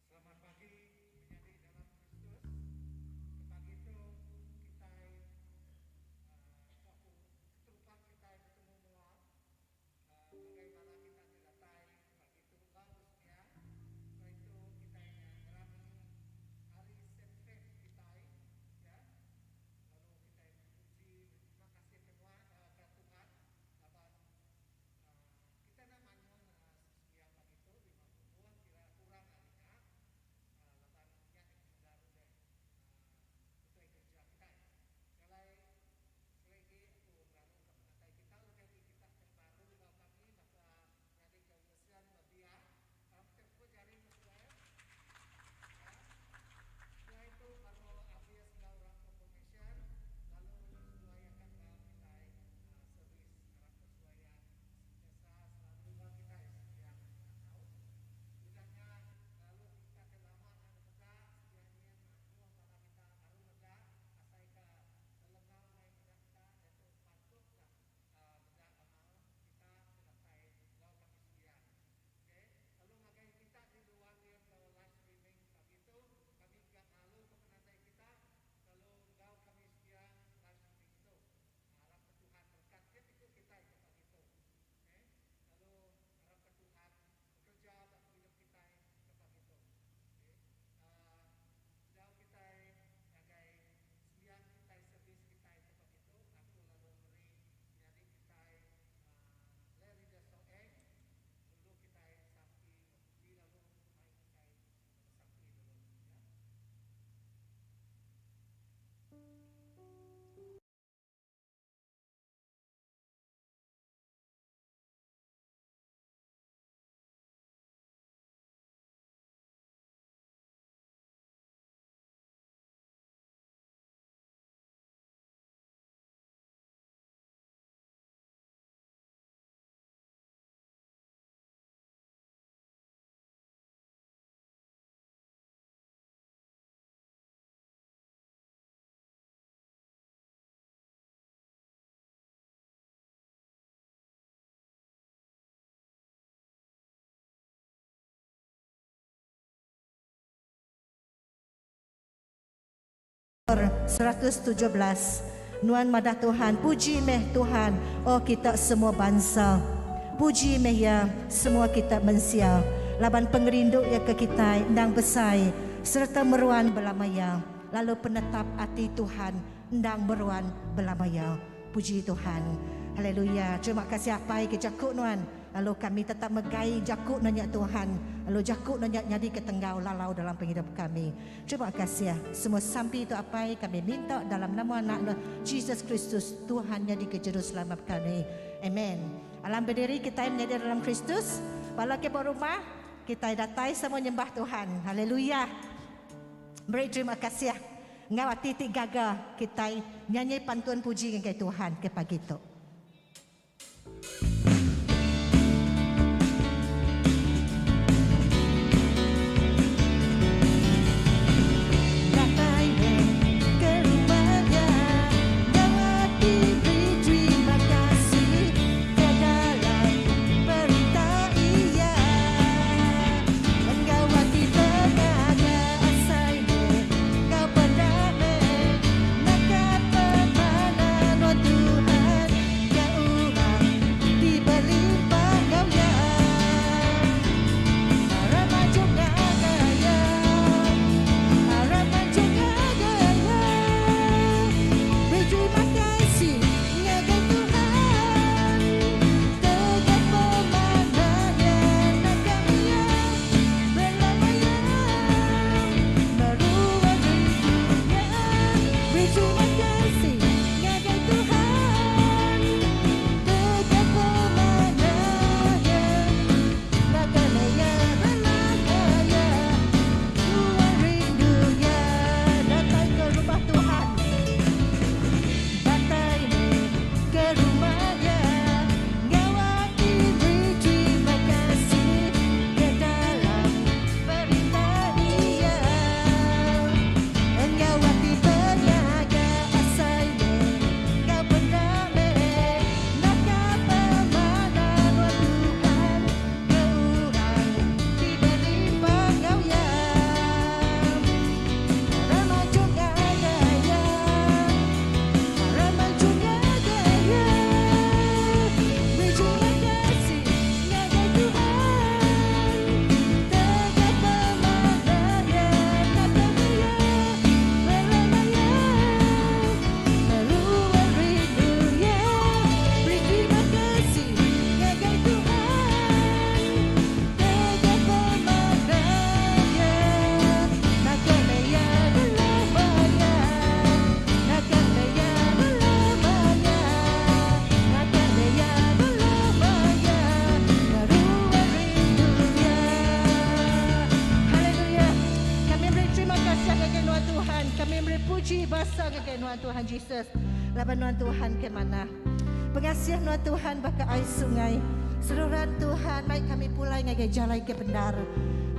Selamat pagi menyadi dalam Kristus. Ke pagi tu kitai uh, aku keterubah kitai betemu mua uh, ngagai bala kita ti datai pagi tu enggau besembiang. Sehari tu kitai nya ngerami hari Saint Faith kitai ya. Lalu kitai muji berterima kasih ke nuan uh, ke Tuhan laban uh, Kita enda mayuh sembiang pagi tu, 50 kira kurang ari nya, laban nya dikemendar ulih ketuai gerija kitai. Nya alai sekali agi aku ngelaluka penatai kita lebih agi kita ke baru enggau kami baka menyadi ke Wilson Babia. Aram kitai bepuput jari enggau seduai ya. Seduai tu baru abis enggau orang confirmation lalu seduai akan enggau kitai service arapka seduai iya Sentiasa selalu enggau kitai sembiang nya tau. Udah nya lalu kita ke lama enda meda sedia nyin mayuh bala kita baru meda asai ka lelengau mai meda kita diatu patut ga meda gamal kita ke datai enggau kami sembiang. Ok lalu ngagai kita di luar din enggau live streaming pagi tu kami mega ngalu ke penatai kita lalu enggau kami sembiang live streaming tu. Arapka Tuhan merekat tiap iku kitai ke pagi tu. Okay. Lalu arapka Tuhan bekereja ba pengidup kitai ke pagi tu. Okay. Aaa bedau kitai ngagai sembiang kitai servis kitai ke pagi tu, aku lalu meri menyadi kitai aaa Larry de Soeng ngulu kitai sampi enggau puji lalu mai kitai besampi dulu ya. 117 Nuan madah Tuhan Puji meh Tuhan oh kita semua bansa Puji meh Iya semua kita mensia Laban pengerindu Iya ke kitai endang besai Sereta meruan belama iya Lalu penetap ati Tuhan endang meruan belama iya. Puji Tuhan. Haleluya. Terima kasih Apai ke jaku nuan. Lalu kami tetap megai jaku nuan nya Tuhan. Lalu jaku nuan nya nyadi ke tenggau lalau dalam pengidup kami. Terima kasih. Semua sampi tu Apai kami minta dalam nama anak nuan Jesus Kristus Tuhan nyadi ke juruselamat kami. Amen. Alam berdiri kitai menyadi dalam Kristus. Bala ke ba rumah kitai datai sama nyembah Tuhan. Haleluya. Beri terima kasih. Enggau ati ti gaga kitai nyanyi pantun puji ngagai Tuhan ke pagi tu. Datai meh ke rumah nya enggau ati beri terima kasih ke dalam perintah Iya. Enggau ati pengaga asai meh enggau peda meh naka pemanah nuan Tuhan. nuan Tuhan Jesus laban nuan Tuhan ke manah. Pengasih nuan Tuhan baka ai sungai. Seruran Tuhan mai kami pulai ngagai jalai ke bendar.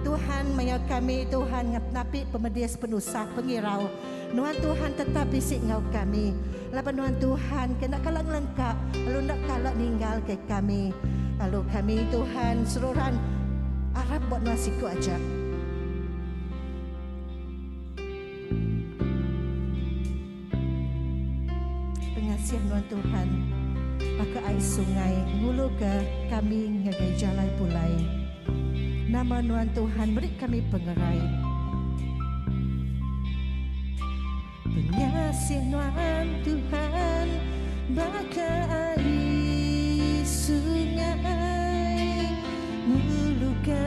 Tuhan maya kami Tuhan napi pemedis penusah pengirau. Nuan Tuhan tetap bisi enggau kami. Laban nuan Tuhan ke enda kala ngelengka lalu enda kala ninggal ke kami. Lalu kami Tuhan seruran arap ba nuan siku aja. Pengasih nuan Tuhan baka ai sungai nguluka kami ngagai jalai pulai. Nama nuan Tuhan meri kami pengerai. Pengasih nuan Tuhan baka ai sungai nguluka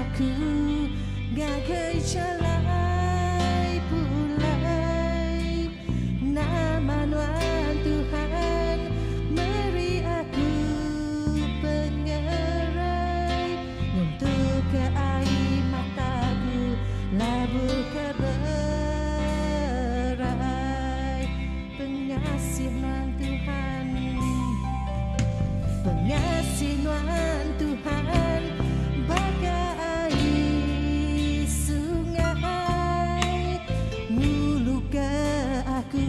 aku ngagai jalai pulai. Nama nuan Tuhan meri aku pengerai nyentuk ke ai mataku labuh ke berai. Pengasih nuan Tuhan, pengasih nuan Tuhan baka ai sungai nguluka aku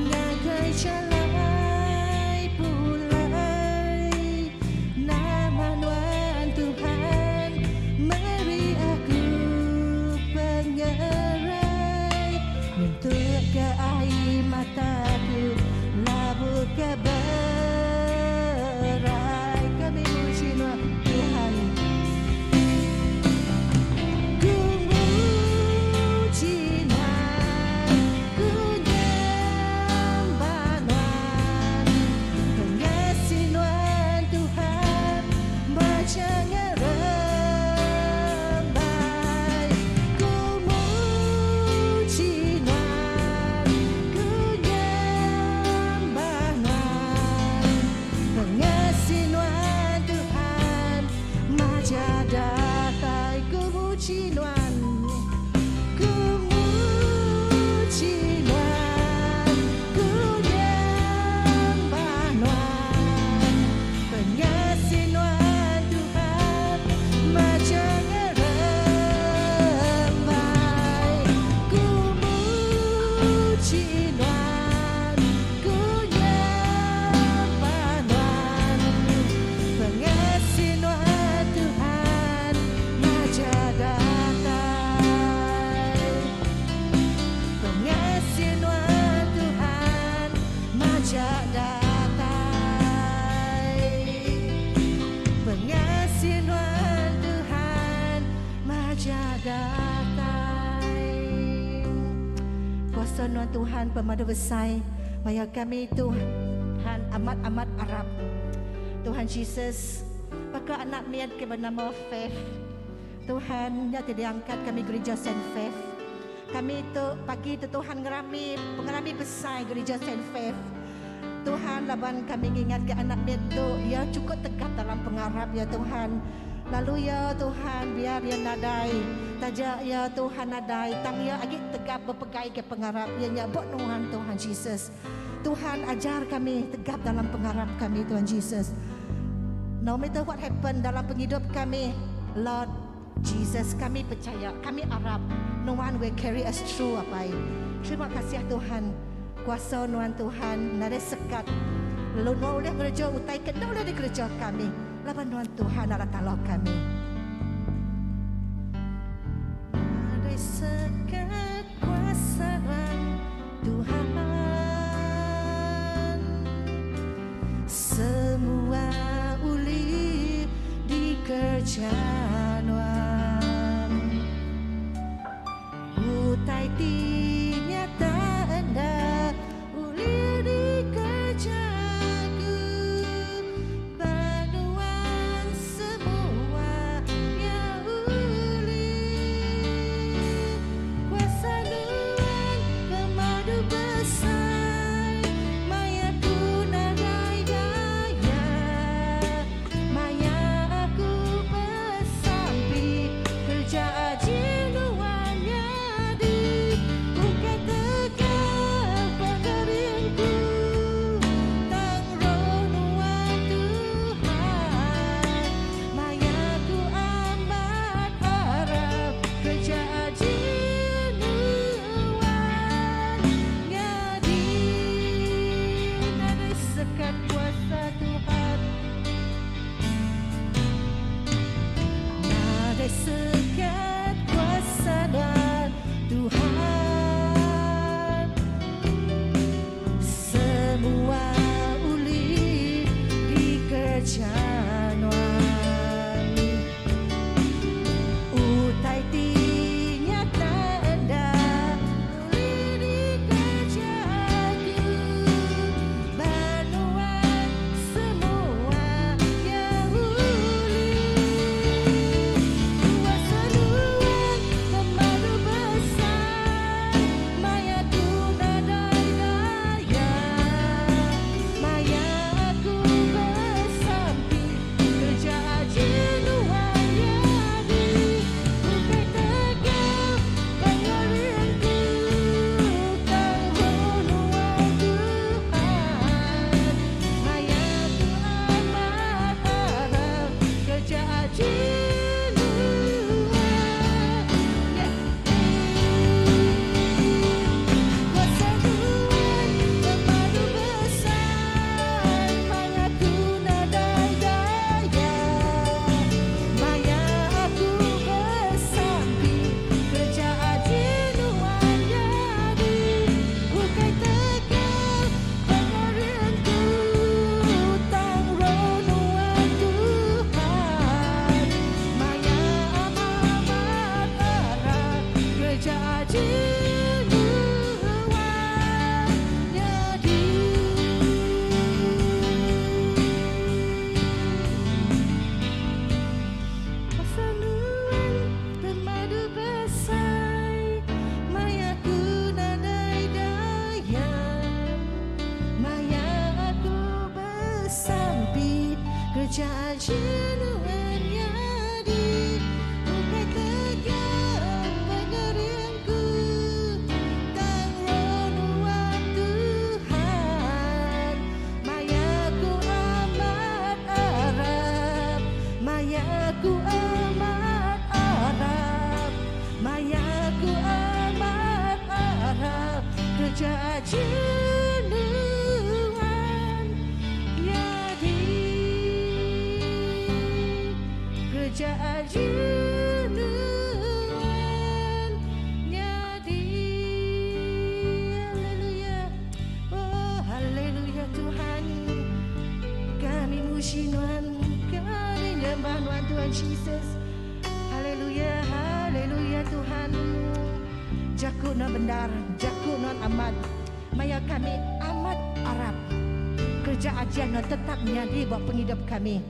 ngagai jalai pulai. Nama nuan Tuhan meri aku pengerai nyentuk ke ai mataku labuh ke berai. Kami muji nuan Tuhan. Ku muji nuan, ku nyembah nuan. Pengasih nuan Tuhan majak ngerembai. Ku muji nuan, ku nyembah nuan. Pengasih nuan Tuhan majak datai. Ku muji nuan, ku muji nuan, ku nyembah nuan. Pengasih nuan Tuhan majak ngerembai. Ku muji nuan, ku nyembah nuan. Pengasih nuan Tuhan majak datai. Pengasih nuan Tuhan majak datai. Pengasih nuan Tuhan majak datai. Kuasa nuan Tuhan pemadu besai. Maya kami Tuhan amat-amat arap. Tuhan Jesus, baka anak miat ke bernama Faith. Tuhan, nya ti diangkat kami gereja Saint Faith. Kami tu pagi tu Tuhan ngerami pengerami besai gereja Saint Faith. Tuhan laban kami ngingat ke anak miat tu ya cukup tegap dalam pengarap ya Tuhan. Lalu ya Tuhan biar ya nadai taja ya Tuhan nadai tang ya agi tegap bepegai ke pengarap ya nya buat Tuhan Tuhan Jesus. Tuhan ajar kami tegap dalam pengarap kami Tuhan Jesus. No matter what happen dalam penghidup kami, Lord Jesus, kami percaya, kami arap no one will carry us through apai. Terima kasih Tuhan. Kuasa nuan Tuhan nadai sekat. Lalu nuan ulih ngereja utai ke enda ulih dikereja kami. Laban nuan Tuhan Allah Taala kami. Nadai sekat kuasa nuan Tuhan. Semua ulih dikereja nuan. Utai ti nyata enda ulih dikereja ku. Ba nuan semua ya ulih. Kuasa nuan pemadu besar. Maya ku nadai daya. Maya aku besai. Kereja ajih nuan nyadi. Kereja ajih nuan nyadi. Haleluya. Oh haleluya Tuhan. Kami muji nuan, kami nyembah nuan Tuhan Jesus. Haleluya, haleluya Tuhan. Jaku nuan bendar, jaku nuan amat. Maya kami amat arap. Kereja ajih nuan tetap nyadi ba pengidup kami.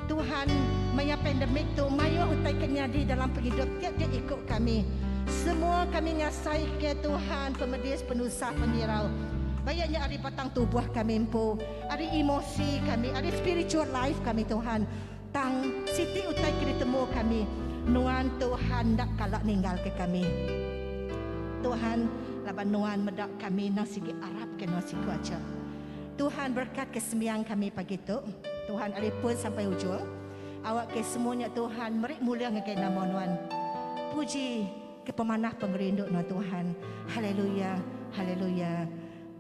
Tuhan, maya pandemik tu mayuh utai ke nyadi dalam pengidup tiap-tiap iku kami. Semua kami ngasaika Tuhan pemedis penusah pengirau. Ba iya nya ari batang tubuh kami empu, ari emosi kami, ari spiritual life kami Tuhan. Tang siti utai ke ditemu kami, Nuan Tuhan enda kala ninggalka kami. Tuhan, laban Nuan meda kami endang sigi arapka Nuan siku aja. Tuhan berekatka sembiang kami pagi tu. Tuhan ari pun sampai ujung. Awakka semua nya Tuhan meri mulia ngagai nama Nuan. Puji ke pemanah pengerindu Nuan Tuhan. Haleluya. Haleluya.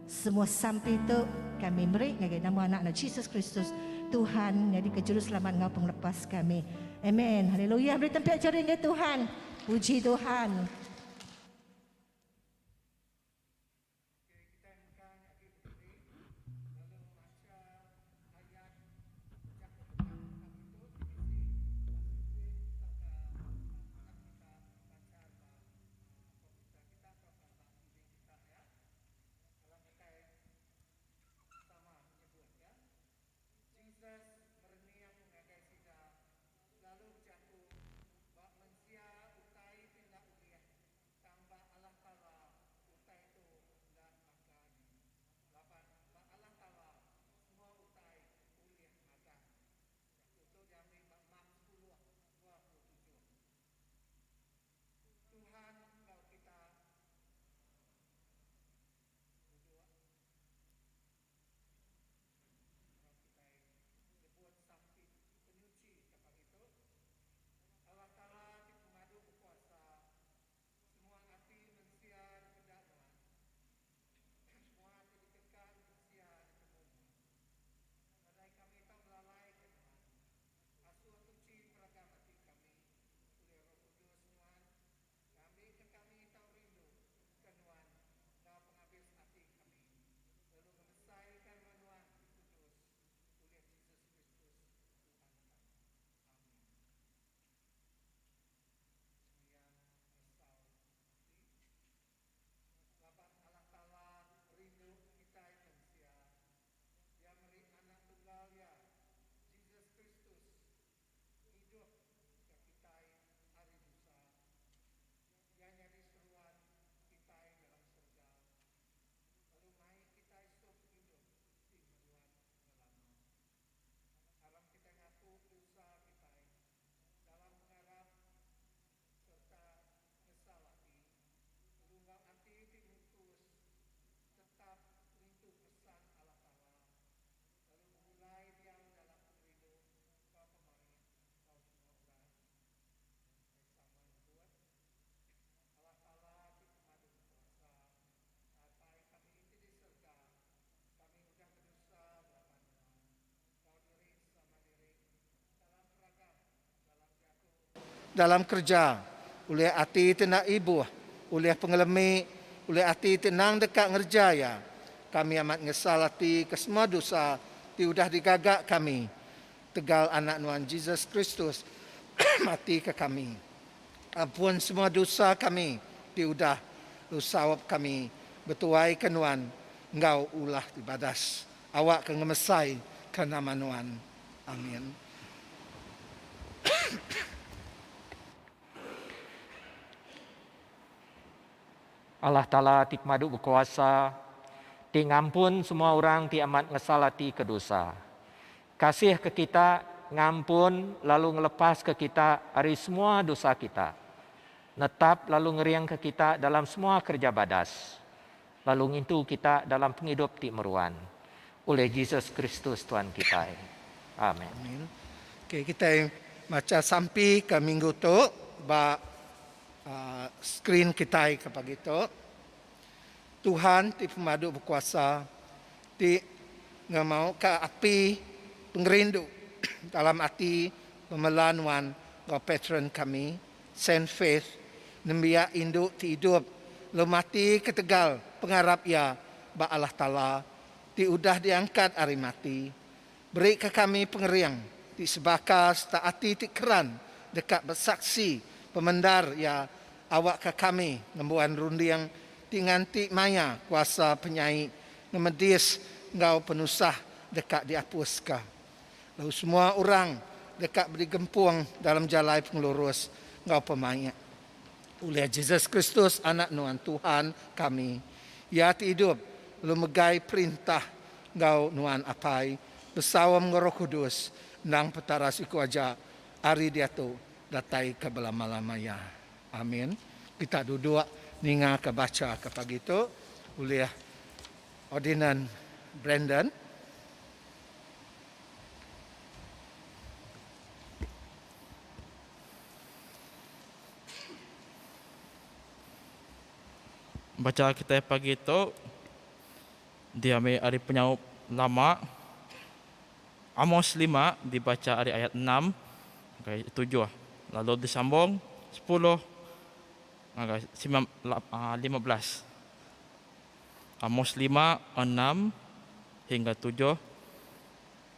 Semua sampi tu kami meri ngagai nama Anak Nuan Jesus Kristus Tuhan nyadika Juruselamat enggau Pengelepas kami. Amen. Haleluya. Beri tempiak jari ngagai Tuhan. Puji Tuhan. Okey, kitai mengkang agi bediri lalu macha ayat jaku petang pagi tu ti bisi ba skrin tauka anak kita manchar ba komputer kita tauka ba TV kita ya. Alam kitai sama nyebut ya. Jesus merening ngagai sida lalu bejaku ba mensia utai ti enda ulih Tang ba Allah Taala utai tu enda baka nya, laban ba Allah Taala semua utai ulih magang. Jaku tu diambi ba Mark sepuluh, 27. Tuhan enggau kita. Duduk. Arap kitai nyebut sampi penyuci ke pagi tu. Allah Taala ti pemadu bekuasa, semua ati mensia dipeda nuan. Semua ti dikeka mensia ditemu nuan. Nadai kami tau belalaika nuan. Asuh tuchi peragam ati kami ulih Roh Kudus nuan, ngambika kami tau rindu ke nuan enggau pengabis ati kami, lalu ngemesaika nama nuan ti kudus ulih Jesus Kristus Tuhan kami. Amin. Sembiang nesal ati. Laban Allah Taala rindu ke kitai mensia, Iya meri Anak Tunggal Iya, Jesus Kristus, ngidup ke kitai ari dosa. Iya nyadi seruan kitai dalam serega, lalu mai kitai sup pengidup ti meruan belama. Aram kitai ngaku dosa kitai dalam pengarap sereta ngesal ati, lalu enggau ati ti mutus tetap ngintu pesan Allah Taala, lalu begulai diau dalam pengerindu enggau pemaik enggau semua orang. Kitai sama nyebut, Allah Taala ti pemadu bekuasa, Apai kami ti di serega, kami udah bedosa ngelaban Nuan, enggau diri sama diri dalam peragam, dalam jaku, dalam kereja, ulih ati ti enda ibuh, ulih pengelemi, ulih ati ti endang deka ngereja iya. Kami amat ngesal ati ke semua dosa ti udah digaga kami tegal Anak Nuan Jesus Kristus mati ke kami. Ampun semua dosa kami ti udah lalu saup kami betuaika Nuan enggau ulah ti badas. Awakka ngemesaika nama Nuan. Amin. Allah Taala ti pemadu bekuasa, ti ngampun semua orang ti amat ngesal ati ke dosa. Kasih ke kita, ngampun lalu ngelepaska kita ari semua dosa kita. Netap lalu ngeringka kita dalam semua kereja badas, lalu ngintu kita dalam pengidup ti meruan. Ulih Jesus Kristus Tuan kitai. Amen. Amin. Okey, kitai macha sampi ke minggu tu ba skrin kitai ke pagi tu. Tuhan ti pemadu bekuasa ti ngemauka api pengerindu dalam ati pemela nuan enggau patron kami, Saint Faith, nembiak indu ti idup lalu mati ketegal pengarap iya ba Allah Taala ti udah diangkat ari mati. Berika kami pengering ti sebaka sereta ati ti keran deka besaksi pemendar iya awakka kami ngembuan runding ti nganti maya kuasa penyai ngemedis enggau penusah deka diapuska. Lalu semua orang deka bedigempung dalam jalai pengelurus enggau pemaik. Ulih Jesus Kristus Anak Nuan Tuhan kami, Iya ti idup lalu megai perintah enggau Nuan Apai, besaum enggau Roh Kudus, endang Petara siku aja, ari diatu datai ke belama-lama iya. Amin. Kita duduk ningaka bacha ke pagi tu ulih Ordinan Brandon. Bacha kitai pagi tu diambi ari penyaup lama Amos lima dibacha ari ayat enam ngagai tujuh lalu disambung sepuluh ngagai 15. Amos lima enam hingga tujuh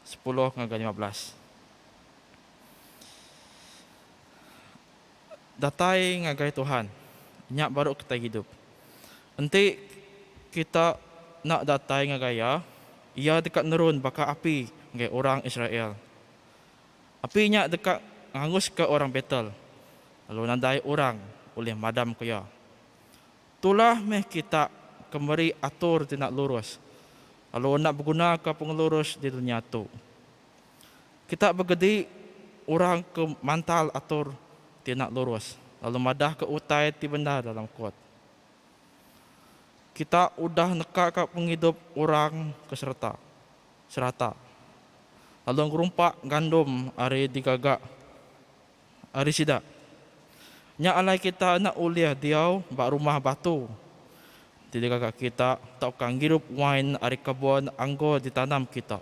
sepuluh ngagai 15. Datai ngagai Tuhan, nya baru kitai idup. Enti kita enda datai ngagai Iya, Iya deka nerun baka api ngagai orang Israel. Api nya deka nganguska orang Betel, lalu nadai orang ulih madamka iya. Tulah meh kita ke meri atur ti enda lurus, lalu enda begunaka pengelurus di dunya tu. Kita begedi orang ke mantal atur ti enda lurus lalu madahka utai ti bendar dalam kot. Kita udah nekaka pengidup orang ke sereta serata lalu ngerumpak gandum ari digaga ari sida. Nya alai kita enda ulih diau ba rumah batu ti digaga kita tauka ngirup wain ari kebun anggur ditanam kita.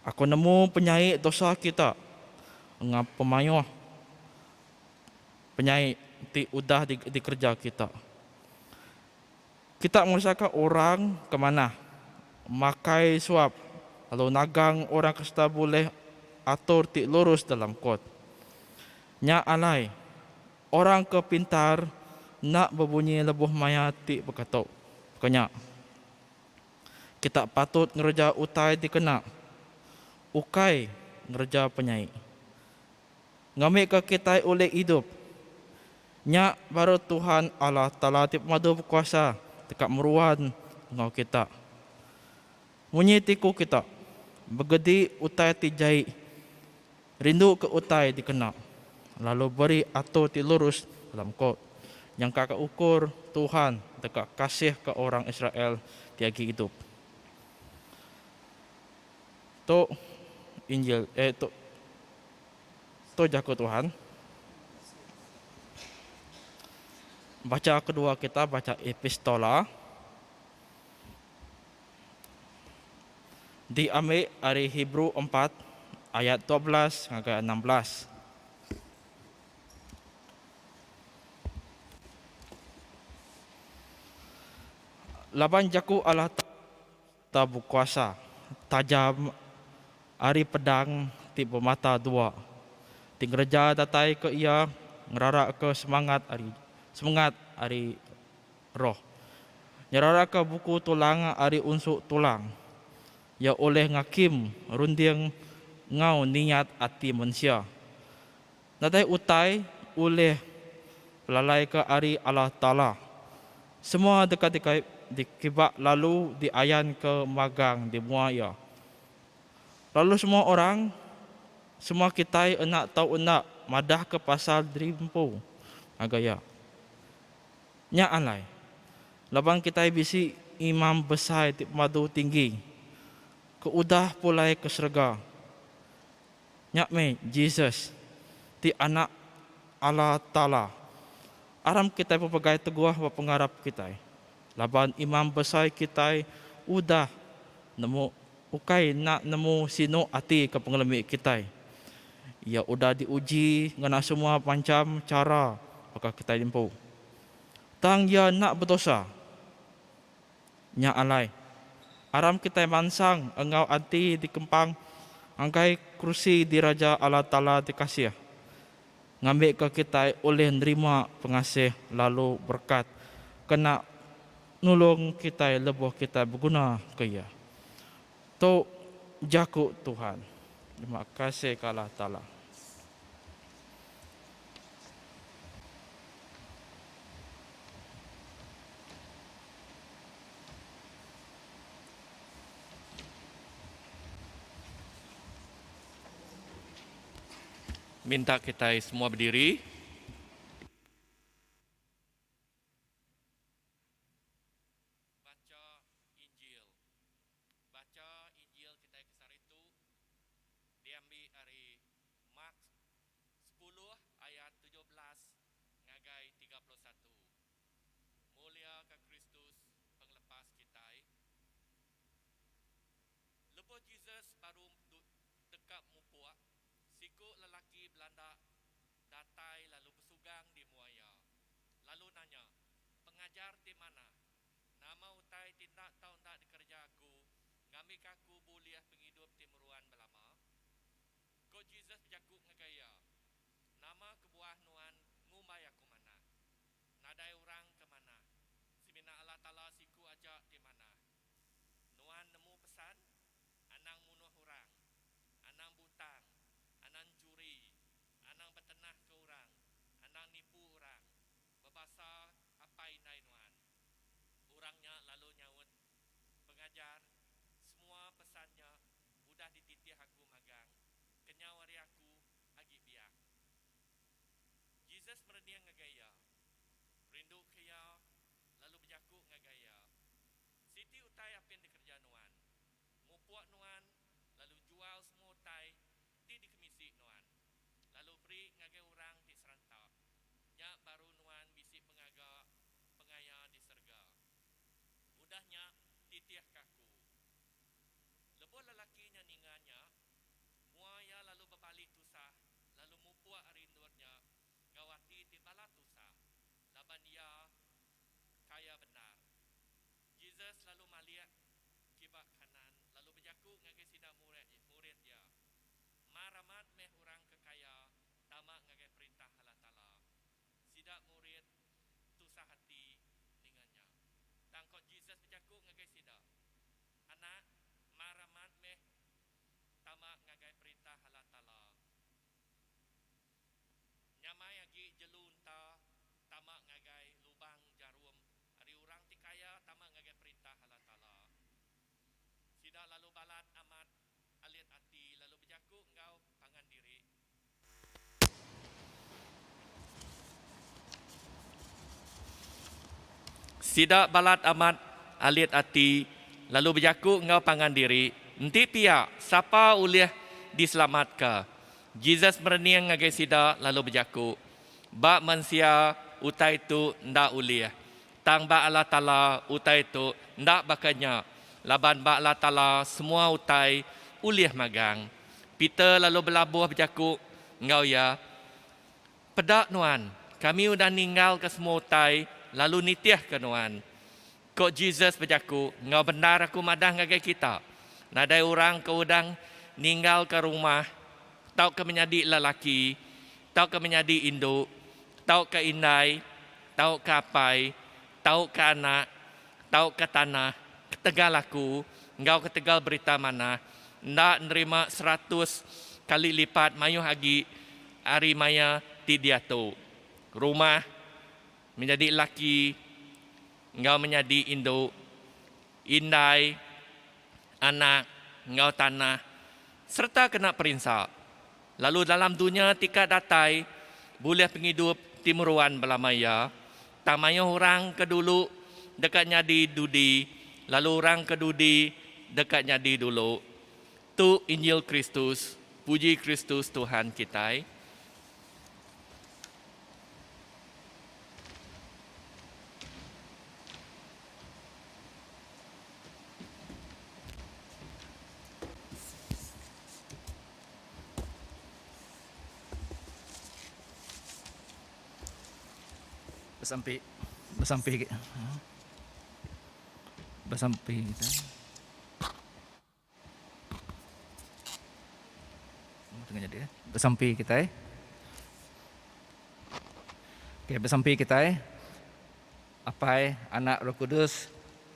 Aku nemu penyai dosa kita enggau pemayuh penyai ti udah dikereja kita. Kita ngerusakka orang ke manah, makai suap lalu nagang orang ke sereta bulih atur ti lurus dalam kot. Nya alai, orang ke pintar enda bebunyi lebuh maya ti baka tu, baka nya. Kita patut ngereja utai ti kena, ukai ngereja penyai. Ngambika kitai ulih idup. Nya baru Tuhan Allah Taala ti Pemadu Bekuasa deka meruan enggau kita. Munyi ti ku kita, Begedi utai ti jai, rinduka utai dikena, lalu beri atur ti lurus dalam kot. Nyangkaka ukur Tuhan deka kasihka orang Israel ti agi idup. Tu Injil eh tu tu jaku Tuhan. Bacha kedua kita bacha Epistola diambi ari Hebrew empat ayat 12 ngagai 16. Laban jaku Allah Ta bekuasa tajam ari pedang ti bemata dua, ti ngereja datai ke iya ngeraraka semangat ari semengat ari roh, nyeraraka buku tulang ari unsuk tulang. Iya ulih ngakim runding enggau niat ati mensia. Nadai utai ulih pelalaika ari Allah Taala. Semua deka dikibak lalu diayanka magang di mua Iya. Lalu semua orang, semua kitai enda tau enda madahka pasal diri empu ngagai Iya. Nya alai, laban kitai bisi Imam Besai ti pemadu tinggi, ke udah pulai ke serega, Nya meh Jesus, ti Anak Allah Taala. Aram kitai bepegai teguh ba pengarap kitai. Laban imam besai kitai udah nemu ukai enda nemu sinu ati ke pengelemi kitai. Iya udah diuji ngena semua macham chara baka kitai empu. Tang iya enda bedosa. Nya alai, aram kitai mansang enggau ati dikempang ngagai kerusi diraja Allah Taala ti kasih, ngambika kitai ulih nerima pengasih lalu berekat kena nulung kitai lebuh kitai begunaka iya. Tu jaku Tuhan. Terima kasih ke Allah Taala. Minta kitai semua bediri. Bacha Injil. Bacha Injil kitai ke sehari tu diambi ari Mark sepuluh ayat 17 ngagai 31. Mulia ka Kristus pengelepas kitai. Lebuh Jesus baru deka mupuk, siku lelaki belanda datai lalu besugang di mua iya, lalu nanya, Pengajar ti manah, nama utai ti enda tau enda dikereja aku ngambika aku bulih pengidup ti meruan belama? Ku Jesus bejaku ngagai iya, Nama kebuah nuan ngumbai aku manah? Nadai orang ke manah, semina Allah Taala siku aja ti manah. Nuan nemu pesan, Anang munuh orang, anang butang, anang enchuri, anang betenahka orang, anang nipu orang, bebasa apai indai nuan. Orang nya lalu nyaut, Pengajar, semua pesan nya udah dititih aku magang kenyau ari aku agi biak. Jesus merening ngagai iya, rinduka iya lalu bejaku ngagai iya, Siti utai apin dikereja nuan. Mupuk nuan lalu jual semua utai ti dikemisi nuan, lalu beri ngagai orang ti seranta. Nya baru nuan bisi pengaga pengaya di serega. Udah nya, titihka aku. Lebuh lelaki nya ninga nya, mua iya lalu bebali tusah lalu mupuk ari endur nya enggau ati ti balat tusah, laban iya kaya bendar. Jesus lalu malik kiba kanan lalu bejaku ngagai sida murid iya, Mar amat meh orang ke kaya tama ngagai Perintah Allah Taala. Sida murid tusah ati ninga nya. Tang ko Jesus bejaku ngagai sida, Anak, mar amat meh tama ngagai Perintah Allah Taala. Nyamai agi jelu unta tama ngagai lubang jarum ari orang ti kaya tama ngagai Perintah Allah Taala. Sida lalu balat amat alit ati lalu bejaku enggau pangan diri. Sida balat amat alit ati lalu bejaku enggau pangan diri, Enti pia, sapa ulih diselamatka? Jesus merening ngagai sida lalu bejaku, Ba mensia, utai tu enda ulih. Tang ba Allah Taala, utai tu enda baka nya, laban ba Allah Taala semua utai ulih magang. Peter lalu belabuh bejaku enggau iya, Peda nuan, kami udah ninggalka semua utai lalu nitihka nuan. Ko Jesus bejaku, Enggau bendar aku madah ngagai kita, nadai orang ke udah ninggalka rumah, tauka menyadi lelaki, tauka menyadi indu, tauka indai, tauka apai, tauka anak, tauka tanah, ketegal aku enggau ketegal Berita Manah, enda nerima seratus kali lipat mayuh agi ari maya ti diatu. Rumah, menyadi laki enggau menyadi indu, indai, anak enggau tanah sereta kena perinsa, lalu dalam dunya ti ka datai bulih pengidup ti meruan belama iya. Tang mayuh orang ke dulu deka nyadi dudi, lalu orang ke dudi deka nyadi dulu. Tu Injil Kristus. Puji Kristus Tuhan kitai. Besampi. Besampi agi. Besampi kita. Tengah jadi eh. Besampi kitai. Okey, besampi kitai. Apai, Anak, Roh Kudus,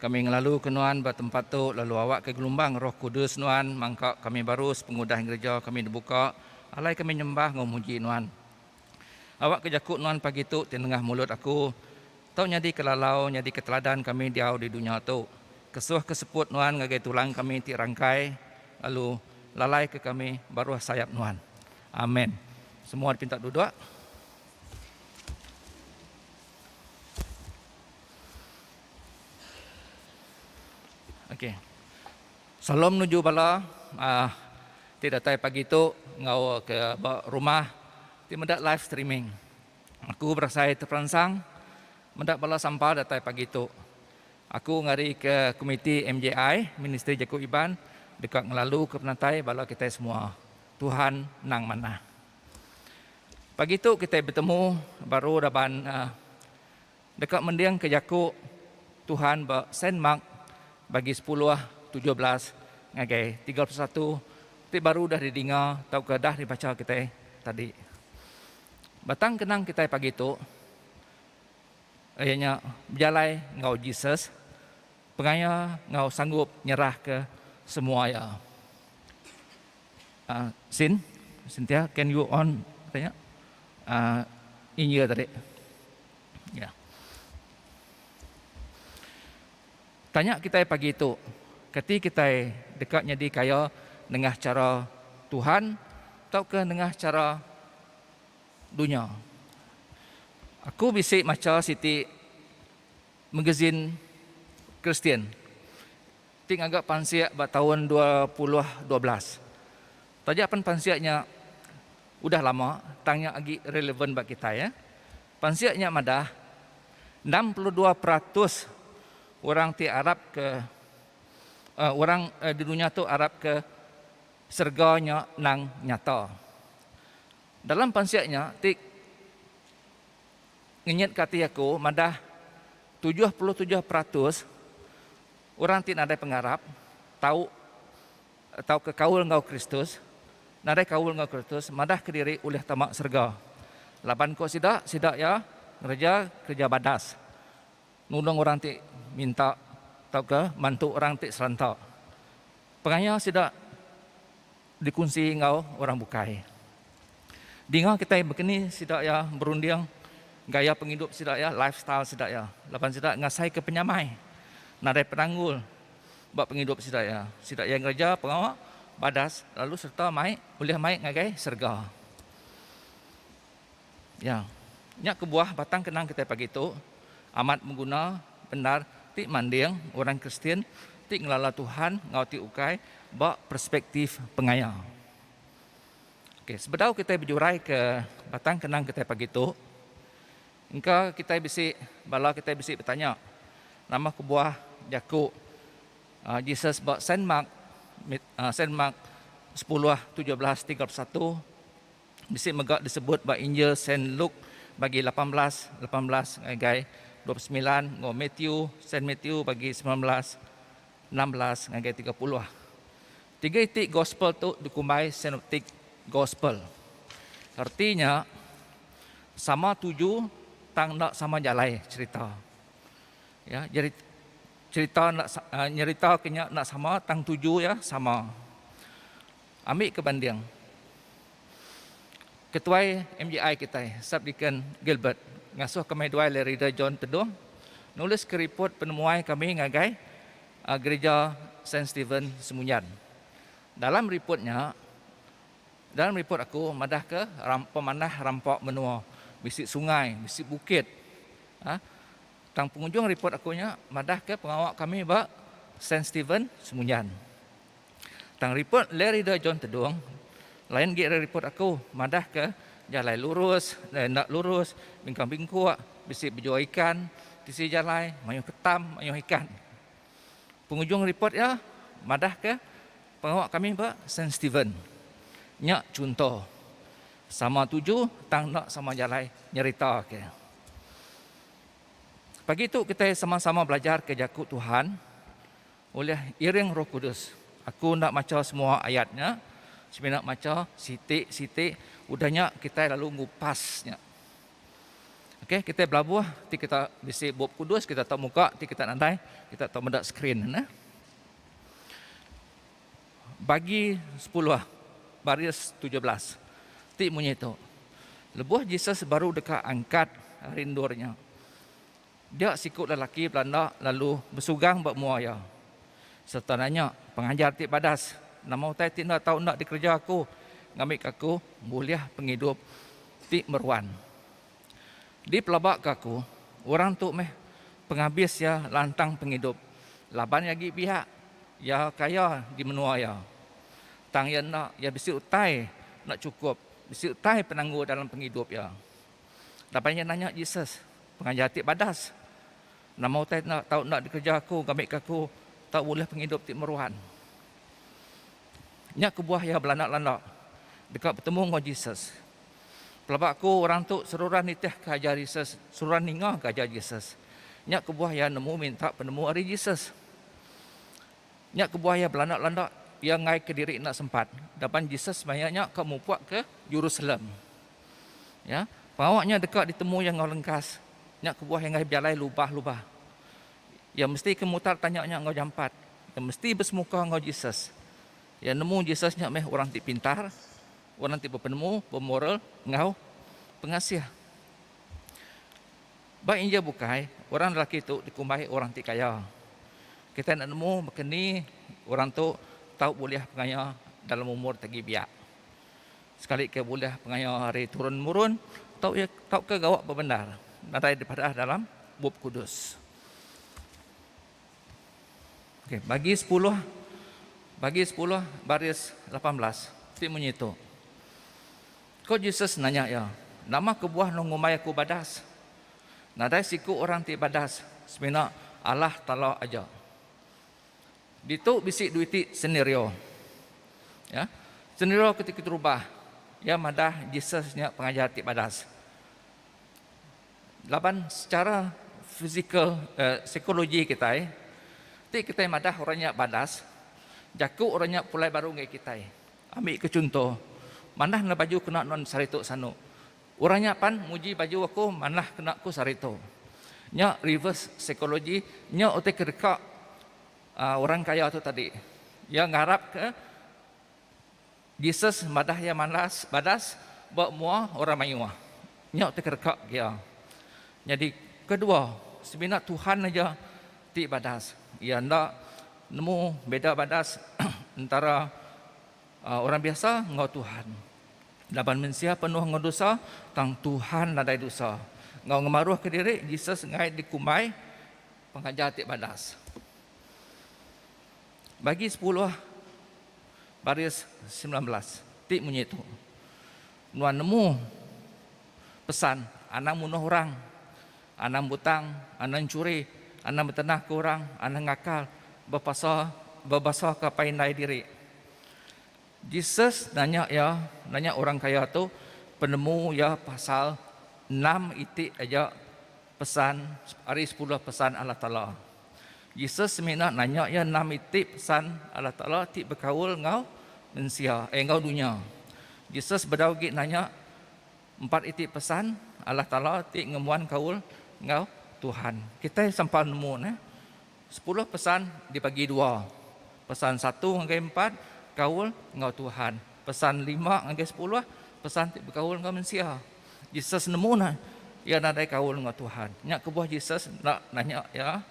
kami ngelalu ke nuan ba tempat tu lalu awak ke gelumbang Roh Kudus nuan mangka kami baru sepengudah gereja kami dibuka alai kami nyembah enggau muji nuan. Awak ke jaku nuan pagi tu ti nengah mulut aku tau nyadi ke lalau nyadi ke teladan kami diau di dunya tu. Kesuh ke seput nuan ngagai tulang kami ti rangkai lalu lalai ke kami baruh sayap nuan. Amen. Semua dipinta duduk. Okey. Salam nuju bala uh, ti datai pagi tu enggau ke ba rumah ti meda live streaming. Aku berasai teperansang meda bala sampal datai pagi tu. Aku ngari ke komiti MJI, Ministri Jaku Iban, deka ngelalu ke penatai bala kitai semua. Tuhan nang manah. Pagi tu kitai betemu baru raban uh, Deka mendingka jaku Tuhan ba Saint Mark bagi sepuluh, 17 ngagai 31 ti baru udah didinga tauka dah dibacha kitai tadi. Batang kenang kitai pagi tu iya nya bejalai enggau Jesus, pengaya enggau sanggup nyerahka semua iya. Uh, Sin, Cynthia, can you on tanya? Uh, in-ear tadi. Ya. Tanya kitai pagi tu, kati kitai deka nyadi kaya nengah chara Tuhan tauka nengah chara dunya? Aku bisi macha siti magazine Kristian ti ngaga pansik ba taun 2012. Taja pen pansik nya udah lama tang nya agi relevan ba kitai. Pansik nya madah, 62% orang ti arap ke orang di dunya tu arap ke serega nya endang nyata. Dalam pansik nya ti ngenyitka ati aku madah 77% orang ti nadai pengarap tau tauka kaul enggau Kristus, nadai kaul enggau Kristus, madahka diri ulih tama serega. Laban ku sida, sida iya ngereja kereja badas, nulung orang ti minta tauka mantu orang ti seranta. Pengaya sida dikunsi enggau orang bukai. Dinga kitai bekeni sida iya berunding gaya pengidup sida iya, lifestyle sida iya. Laban sida ngasaika penyamai, nadai penanggul ba pengidup sida iya. Sida iya ngereja pengawa badas lalu sereta mai ulih mai ngagai serega. Ya. Nya kebuah batang kenang kitai pagi tu amat beguna bendar ti manding orang Kristian ti ngelala Tuhan enggau ti ukai ba perspektif pengaya. Okey, sebedau kitai bejurai ke batang kenang kitai pagi tu, Engka kitai bisi bala kitai bisi betanya, nama kebuah jaku Jesus ba Saint Mark Saint Mark sepuluh 17 31 bisi mega disebut ba Injil Saint Luke bagi 18 18 ngagai 29 enggau Matthew Saint Matthew bagi 19 16 ngagai 30. Tiga iti gospel tu dikumbai synoptic gospel. Reti nya sama tuju tang enda sama jalai cherita. Ya, jadi cherita enda nyerita ke nya enda sama tang tuju iya sama. Ambi ke banding Ketuai MJI kitai Subdeacon Gilbert ngasuh kami duai Larry Reader John Tedong nulis ke ripot penemuai kami ngagai Gerija Saint Stephen Semunjan. Dalam ripot nya, dalam ripot aku madahka pemanah rampa menua, bisi sungai, bisi bukit. Tang pengujung ripot aku nya madahka pengawa kami ba Saint Stephen Semunjan. Tang ripot Larry de John Tedung lain agi ari ripot aku madahka jalai lurus, enda lurus, bingkang bingkuk, bisi bejual ikan tisi jalai, mayuh ketam, mayuh ikan. Pengujung ripot iya madahka pengawa kami ba Saint Stephen nya chunto sama tuju tang enda sama jalai nyeritaka. Pagi tu kitai sama-sama belajar ke jaku Tuhan ulih iring Roh Kudus. Aku enda macha semua ayat nya, semina macha siti-siti, udah nya kitai lalu ngupas nya. Okey, kitai belabuh ti kita bisi Bup Kudus kita tau muka ti kita nadai kita tau meda skrin ne. Bagi sepuluh baris 17 ti munyi tu. Lebuh Jesus baru deka angkat ari endur nya, dia siku lelaki belanda lalu besugang ba mua iya sereta nanya, Pengajar ti badas, nama utai ti enda tau enda dikereja aku ngambika aku bulih pengidup ti meruan? Dipelabaka aku, orang tu meh pengabis iya lantang pengidup laban iya agi biak, iya kaya di menua iya. Tang iya enda, iya bisi utai enda chukup, bisi utai penanggul dalam pengidup iya. Laban iya nanya Jesus, Pengajar ti badas, nama utai enda tau enda dikereja aku ngambika aku tau bulih pengidup ti meruan? Nya kebuah iya belanda-landa deka betemu enggau Jesus. Pelaba aku orang tu seruran nitihka ajar Jesus, seruran ningaka ajar Jesus. Nya kebuah iya nemu minta penemu ari Jesus. Nya kebuah iya belanda-landa, iya enggaika diri enda sempat laban Jesus maya nya ka mupuk ke Jerusalem. Ya, pengawa nya deka ditemu iya enggau lengkas. Nya kebuah iya enggai bejalai lubah-lubah. Iya mesti ke mutar tanya nya enggau jampat. Iya mesti besemuka enggau Jesus. Iya nemu Jesus nya meh orang ti pintar, orang ti bepenemu, bemoral enggau pengasih. Ba Injil bukai, orang lelaki tu dikumbai orang ti kaya. Kitai enda nemu baka ni orang tu tau bulih pengaya dalam umur ti agi biak. Sekali ke bulih pengaya ari turun murun tau iya tauka gawa bebendar nadai dipadah dalam Bup Kudus. Okey, bagi sepuluh bagi sepuluh baris 18 ti munyi tu. Ko Jesus nanya iya, Nama kebuah nuh ngumbai aku badas? Nadai siku orang ti badas, semina Allah Taala aja. Ditu bisi dua iti senario. Ya. Senario ke ti keterubah, iya madah Jesus nya pengajar ti badas. Laban secara fizikal, eh, psikologi kitai, ti kitai madah orang nya badas, jaku orang nya pulai baru ngagai kitai. Ambi ke chunto, manah enda baju kena nuan sehari tu sanu. Orang nya pan muji baju aku manah kena ku sehari tu. Nya reverse psychology, nya utai ke deka uhh orang kaya tu tadi. Iya ngarap ke Jesus madah iya malas badas ba mua orang mayuh. Nya utai ke deka iya. Nyadi kedua, semina Tuhan aja ti badas. Iya enda nemu beda badas entara orang biasa enggau Tuhan. Laban mensia penuh enggau dosa, tang Tuhan nadai dosa. Enggau ngemaruhka diri, Jesus enggai dikumbai pengajar ti badas. Bagi sepuluh baris 19 ti munyi tu. Nuan nemu pesan anang munuh orang, anang butang, anang enchuri, anang betenahka orang, anang ngakal, bepasa, bebasaka apai indai diri. Jesus nanya iya, nanya orang kaya tu penemu iya pasal enam iti aja pesan ari sepuluh pesan Allah Taala. Jesus semina nanya iya enam iti pesan Allah Taala ti bekaul enggau mensia, eh enggau dunya. Jesus bedau agi nanya empat iti pesan Allah Taala ti ngembuan kaul enggau Tuhan. Kitai sampal nemu neh. Sepuluh pesan dibagi dua. Pesan satu ngagai empat kaul enggau Tuhan. Pesan lima ngagai sepuluh pesan ti bekaul enggau mensia. Jesus nemu ne iya nadai kaul enggau Tuhan. Nya kebuah Jesus enda nanya iya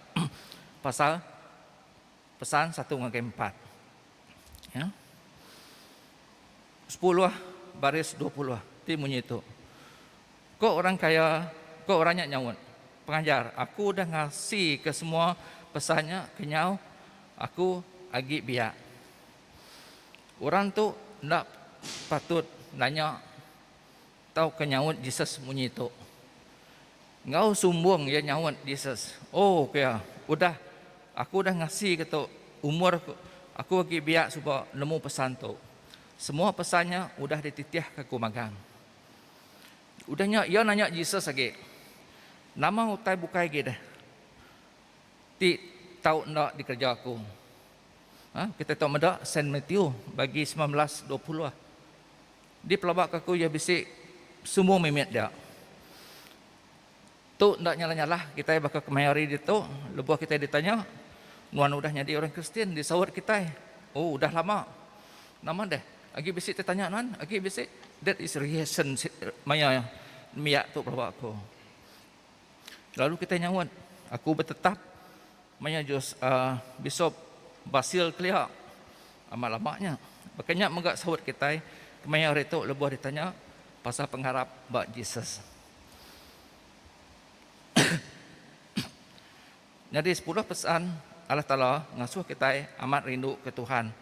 pasal pesan satu ngagai empat. Ya. Sepuluh baris 20 ti munyi tu. Ko orang kaya, ko orang nya nyaut, Pengajar, aku udah ngasika semua pesan nya kenyau aku agi biak. Orang tu enda patut nanya tauka nyaut Jesus munyi tu. Enggau sumbung iya nyaut Jesus, Oh, ku iya, udah, aku udah ngasika tu, umur aku agi biak suba nemu pesan tu. Semua pesan nya udah dititihka aku magang. Udah nya iya nanya Jesus agi, Nama utai bukai agi deh? ti tau enda dikereja aku. Ha, kita tau meda Saint Matthew bagi 19 20. Dipelaba ka aku iya bisi semua mimit dia. Tu enda nyalah-nyalah kitai baka kemaya hari ditu lebuh kitai ditanya, Nuan udah nyadi orang Kristian? Disaut kitai, Oh, udah lama. Nama deh? Agi bisi tetanya nuan? Agi bisi? That is reaction maya nembiak tu pelaba aku. Lalu kitai nyaut, Aku betetap maya Jos uhh Bishop Basil kelia. Amat lama nya. Baka nya mega saut kitai kemaya hari tu lebuh ditanya pasal pengarap ba Jesus. Nyadi sepuluh pesan Allah Taala ngasuh kitai amat rindu ke Tuhan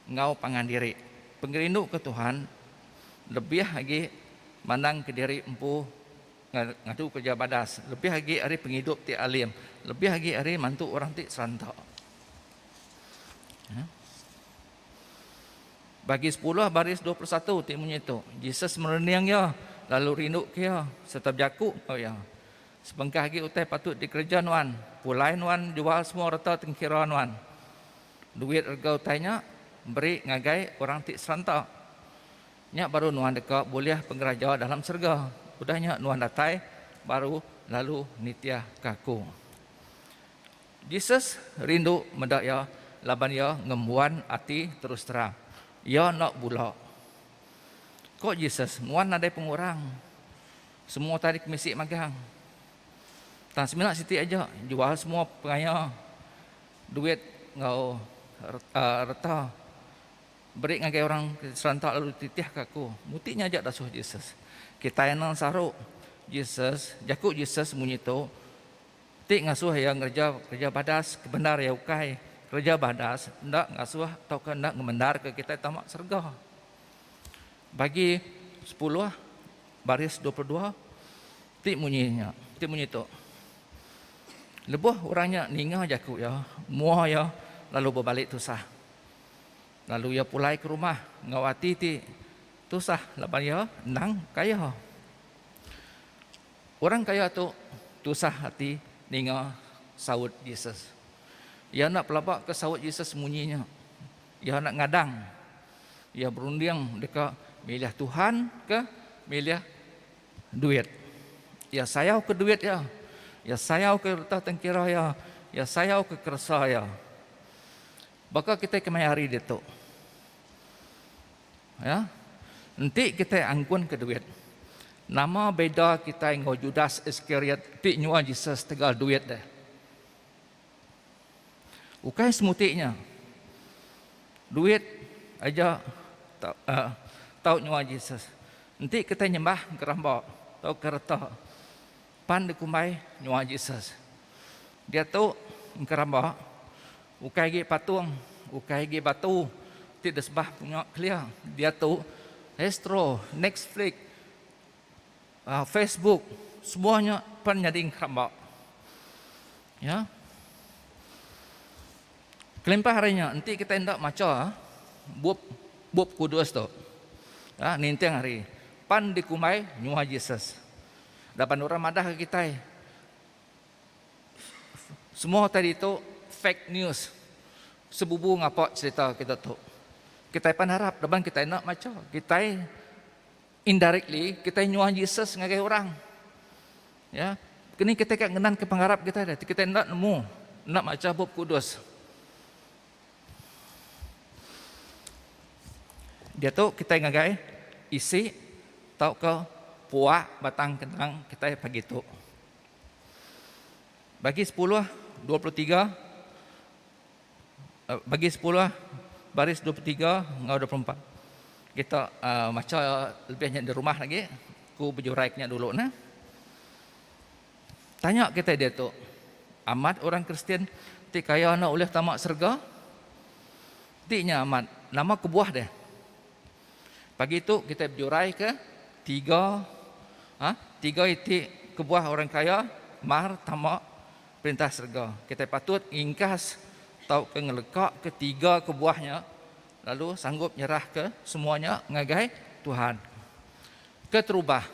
enggau pangan diri. Pengerindu ke Tuhan lebih agi mandang ke diri empu ngadu kereja badas, lebih agi ari pengidup ti alim, lebih agi ari mantu orang ti seranta. Bagi sepuluh baris 21 ti munyi tu, Jesus merening iya lalu rinduka iya sereta bejaku enggau iya, Sebengkah agi utai patut dikereja nuan, pulai nuan jual semua reta tengkira nuan. Duit rega utai nya beri ngagai orang ti seranta. Nya baru nuan deka bulih pengeraja dalam serega. Udah nya nuan datai baru lalu nitihka aku. Jesus rindu meda iya laban iya ngembuan ati terus terang. Iya enda bula. Ko Jesus, Nuan nadai pengurang. Semua utai dikemisi magang. Tang semina siti aja, jual semua pengaya, duit enggau reta, beri ngagai orang ke seranta lalu titihka aku. Muti nya aja dasuh Jesus. Kitai anang saru Jesus, jaku Jesus munyi tu, Ti ngasuh iya ngereja kereja badas ke bendar iya ukai kereja badas enda ngasuh tauka enda ngemendarka kitai tama serega. Bagi sepuluh baris 22 ti munyi nya ti munyi tu. Lebuh orang nya ninga jaku iya, mua iya lalu bebali tusah. Lalu iya pulai ke rumah enggau ati ti tusah laban iya endang kaya. Orang kaya tu tusah ati ninga saut Jesus. Iya enda pelaba ke saut Jesus munyi nya. Iya enda ngadang. Iya berunding deka milih Tuhan ke milih duit. Iya sayau ke duit iya. Iya sayau ke reta tengkira iya. Iya sayau ke keresa iya. Baka kitai kemaya hari ditu. Ya. Enti kitai angkun ke duit, nama beda kitai enggau Judas Iskariot ti nyual Jesus tegal duit deh? Ukai semuti nya. Duit aja tau nyual Jesus. Enti kitai nyembah geramba tauka reta pan dikumbai nyual Jesus. Diatu engkeramba ukai agi patung, ukai agi batu ti disebah punya kelia. Diatu Astro, Netflix, Facebook semua nya pan nyadi engkeramba. Ya. Kelimpah ari nya enti kitai enda macha bup Bup Kudus tu ninting hari pan dikumbai nyuah Jesus. Laban orang madah ke kitai Semua utai ditu fake news. Sebubu ngapa cerita kita tu. Kitai pan harap laban kitai enda macha. Kitai indirectly kitai nyuah Jesus ngagai orang. Ya. Keni kitai ka ngenan ke pengarap kitai deh. Kitai enda nemu enda macha bup kudus. Diatu kitai ngagai isi tauka puak batang kenang kitai pagi tu. Bagi sepuluh 23 bagi sepuluh baris 23 enggau 24. Kita macha lebih nya di rumah lagi ku bejurai ke nya dulu nah. Tanya kitai diatu, amat orang Kristian ti kaya enda ulih tama serega? Ti nya amat, nama kebuah deh? Pagi tu kitai bejuraika tiga ha tiga iti kebuah orang kaya mar tama Perintah Serega. Kitai patut ngingkas tauka ngelekaka tiga kebuah nya lalu sanggup nyerahka semua nya ngagai Tuhan. Keterubah,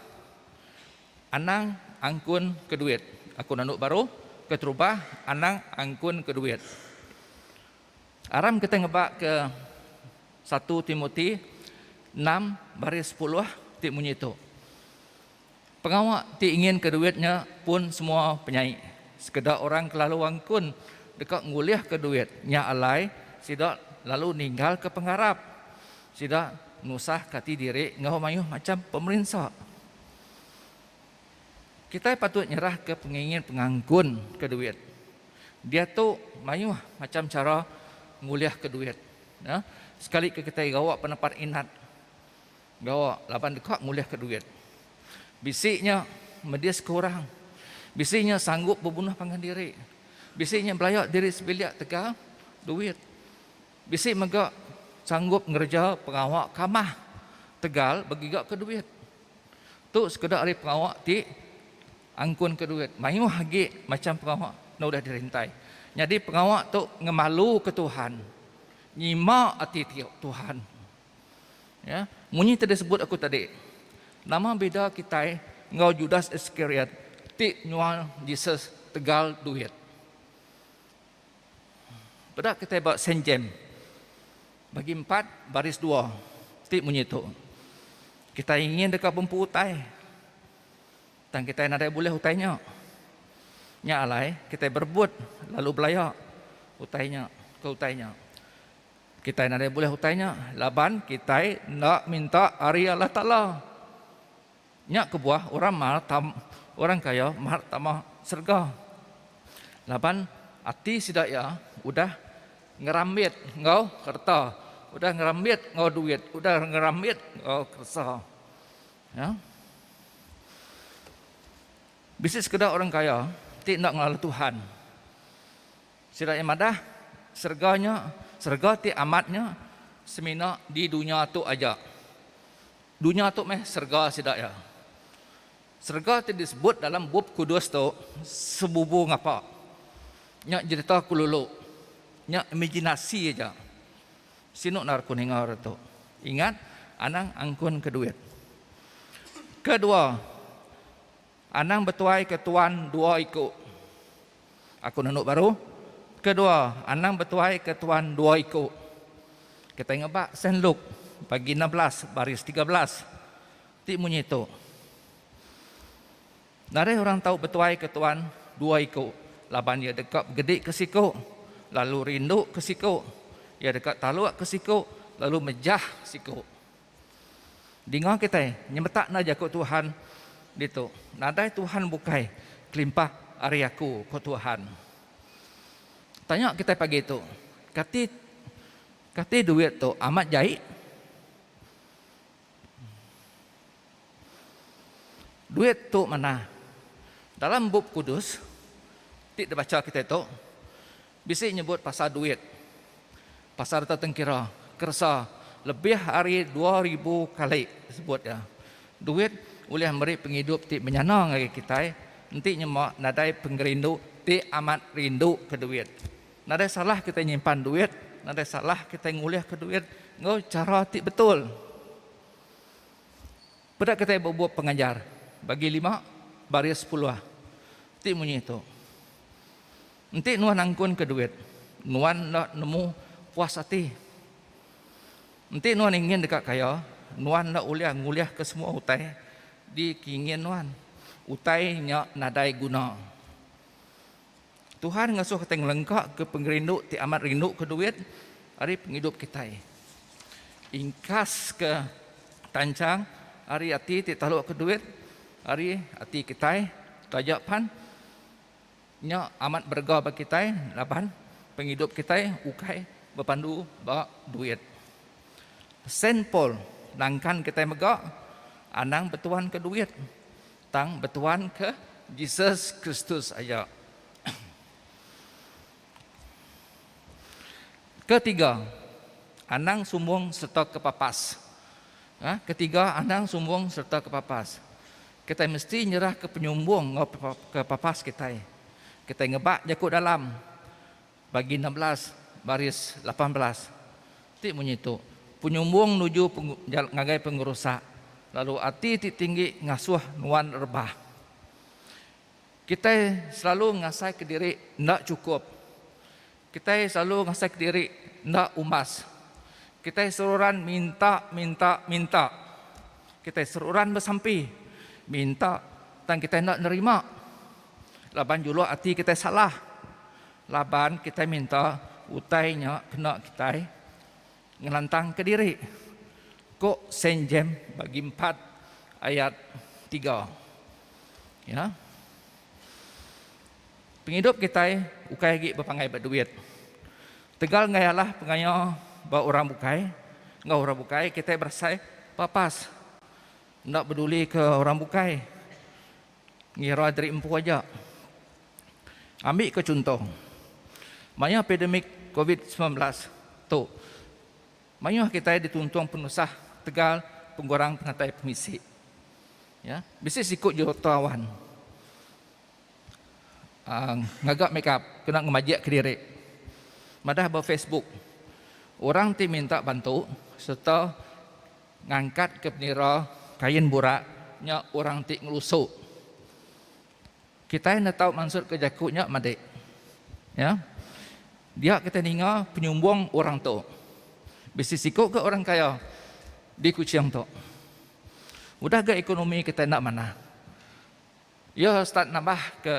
anang angkun ke duit. Aku nandu baru, Keterubah, anang angkun ke duit. Aram kita ngebak ke satu Timoti enam baris sepuluh ti munyi tu. Pengawa ti ingin ke duit nya pun semua penyai. Sekeda orang kelalu angkun deka ngulihka duit, nya alai sida lalu ninggalka pengarap. Sida nusahka ati diri enggau mayuh macham pemerinsa. Kitai patut nyerahka pengingin pengangkun ke duit. Diatu mayuh macham chara ngulihka duit. Sekalika kitai gawa penepat inat. Gawa laban deka ngulihka duit. Bisi nya mediska orang. Bisi nya sanggup bebunuh pangan diri. Bisi nya belaya diri sebilik tegal duit. Bisi mega sanggup ngereja pengawa kamah tegal begigaka duit. Tu sekeda ari pengawa ti angkunka duit. Mayuh agi macham pengawa enda udah dirintai. Nyadi pengawa tu ngemaluka Tuhan, nyima ati Tuhan. Ya, munyi ti disebut aku tadi. Nama bida kitai enggau Judas Iskariot ti nyual Jesus tegal duit? Peda kitai ba Saint James bagi empat baris dua ti munyi tu. Kitai ingin deka bempu utai tang kitai nadai bulih utai nya. Nya alai kitai berebut lalu belaya utai nya ke utai nya. Kitai nadai bulih utai nya laban kitai enda minta ari Allah Taala. Nya kebuah orang mar tam orang kaya mar tama serega. Laban ati sida iya udah ngerambit enggau kereta, udah ngerambit enggau duit, udah ngerambit enggau keresa. Ya. Bisi sekeda orang kaya ti enda ngelala Tuhan. Sida iya madah, serega nya, serega ti amat nya semina di dunya tu aja. Dunya tu meh serega sida iya. Serega ti disebut dalam Bup Kudus tu sebubu ngapa. Nya jerita kelulu. Nya imaginasi aja. Sinu endar ku ninga orang tu. Ingat, anang angkunka duit. Kedua, Anang betuai ke tuan dua iku. Aku nunu baru. Kedua, anang betuai ke tuan dua iku. Kitai ngebak Saint Luke bagi 16 baris 13 ti munyi tu. Nadai orang tau betuai ke tuan dua iku laban iya deka begedi ke siku lalu rindu ke siku, iya deka taluk ke siku lalu mejah siku. Dinga kitai nyemetak enda jaku Tuhan ditu, Nadai Tuhan bukai kelimpah ari Aku, ku Tuhan. Tanya kitai pagi tu, kati kati duit tu amat jai? Duit tu manah. Dalam Bup Kudus ti dibacha kitai tu, Bisi nyebut pasal duit, pasal reta tengkira, keresa lebih ari 2000 kali sebut iya. Duit ulih meri pengidup ti menyana ngagai kitai enti nyema nadai pengerindu ti amat rindu ke duit. Nadai salah kitai nyimpan duit, nadai salah kitai ngulihka duit enggau chara ti betul. Peda kitai ba bup Pengajar bagi lima baris sepuluh ti munyi tu. Enti nuan angkunka duit, nuan enda nemu puas ati. Enti nuan ingin deka kaya, nuan enda ulih ngulihka semua utai dikingin nuan. Utai nya nadai guna. Tuhan ngasuh kitai ngelengkaka pengerindu ti amat rinduka duit ari pengidup kitai. Ingkaska tanchang ari ati ti talukka duit ari ati kitai taja pan Nya amat berega ba kitai laban pengidup kitai ukai bepandu ba duit. Saint Paul nangkan kitai mega anang betuanka duit tang betuanka Jesus Kristus aja. Ketiga, anang sumbung sereta kepapas. Ketiga, anang sumbung sereta kepapas. Kitai mesti nyerahka penyumbung enggau kepapas kitai. Kitai ngebak jaku dalam bagi 16 baris 18 ti munyi tu, Penyumbung nuju ngagai pengerusak, lalu ati ti tinggi ngasuh nuan rebah. Kitai selalu ngasaika diri enda chukup. Kitai selalu ngasaika diri enda umbas. Kitai seruran minta, minta, minta. Kitai seruran besampi, minta tang kitai enda nerima laban juluk ati kitai salah. Laban kitai minta utai nya kena kitai ngelantangka diri, ku Saint James bagi empat ayat tiga. Ya. Pengidup kitai ukai agi bepanggai ba duit. Tegal enggai alah pengaya ba orang bukai, enggau orang bukai kitai berasai papas enda bedulika orang bukai ngira diri empu aja. Ambika chunto, maya pandemik covid 19 tu, mayuh kitai dituntung penusah tegal pengurang penatai pemisi. Ya, bisi siku jutawan. Ngaga make up kena ngemajik kediri. Madah ba Facebook, orang ti minta bantu sereta ngangkatka penira kain burak nya orang ti ngelusu. Kitai enda tau mansutka jaku nya madik. Ya. Dia kitai ninga penyumbung orang tu. Bisi siku ke orang kaya di Kuching tu. Udah ga ekonomi kitai enda manah. Iya start nambah ke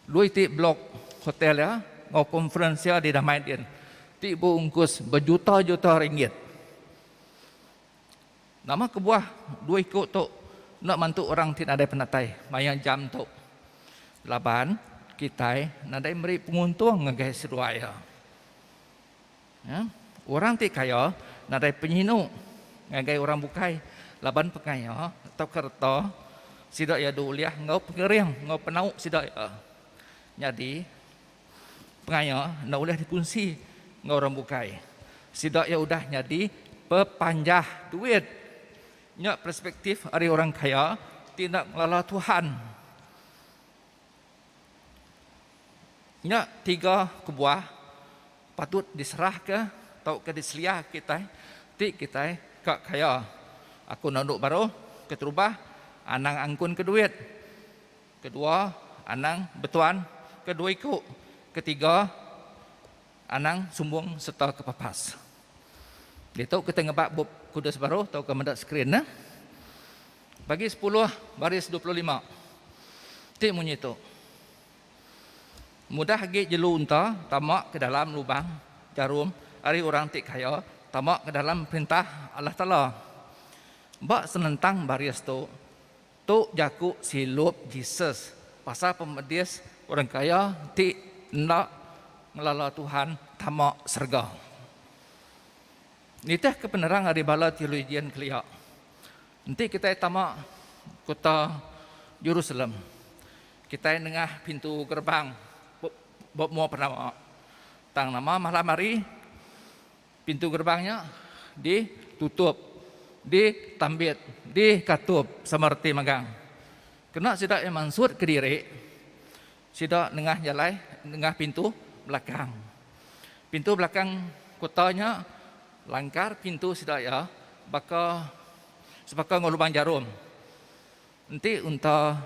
dua iti blok hotel iya enggau conference iya di Damai din ti beungkus bejuta-juta ringgit. Nama kebuah dua iku tu enda mantu orang ti nadai penatai maya jam tu? Laban kitai nadai meri penguntung ngagai seduai iya. Orang ti kaya nadai penyinu ngagai orang bukai laban pengaya tauka reta sida iya diulih enggau pengering enggau penau sida iya. Nyadi, pengaya enda ulih dikunsi enggau orang bukai. Sida iya udah nyadi pepanjah duit. Nya perspektif ari orang kaya ti enda ngelala Tuhan. Nya tiga kebuah patut diserahka tauka diseliahka kitai ti kitai ka kaya. Aku nandu baru, keterubah anang angkunka duit, kedua anang betuan ke dua iku, ketiga anang sumbung sereta kepapas. Ditu kitai ngebak bup kudus baru tauka meda skrin ne. Bagi sepuluh baris 25 ti munyi tu. Mudah agi jelu unta tama ke dalam lubang jarum ari orang ti kaya tama ke dalam Perintah Allah Taala. Ba senentang baris tu, tu jaku silup Jesus pasal pemedis orang kaya ti enda ngelala Tuhan tama serega. Nitihka penerang ari bala theologian kelia, enti kitai tama kota Jerusalem, kitai nengah pintu gerbang ba mua penama. Tang nama malam hari, pintu gerbang nya ditutup, ditambit, dikatup sama reti magang. Kena sida iya mansut kediri, Sida nengah jalai nengah pintu belakang. Pintu belakang kuta nya langkar pintu sida iya baka sebaka enggau lubang jarum. Enti unta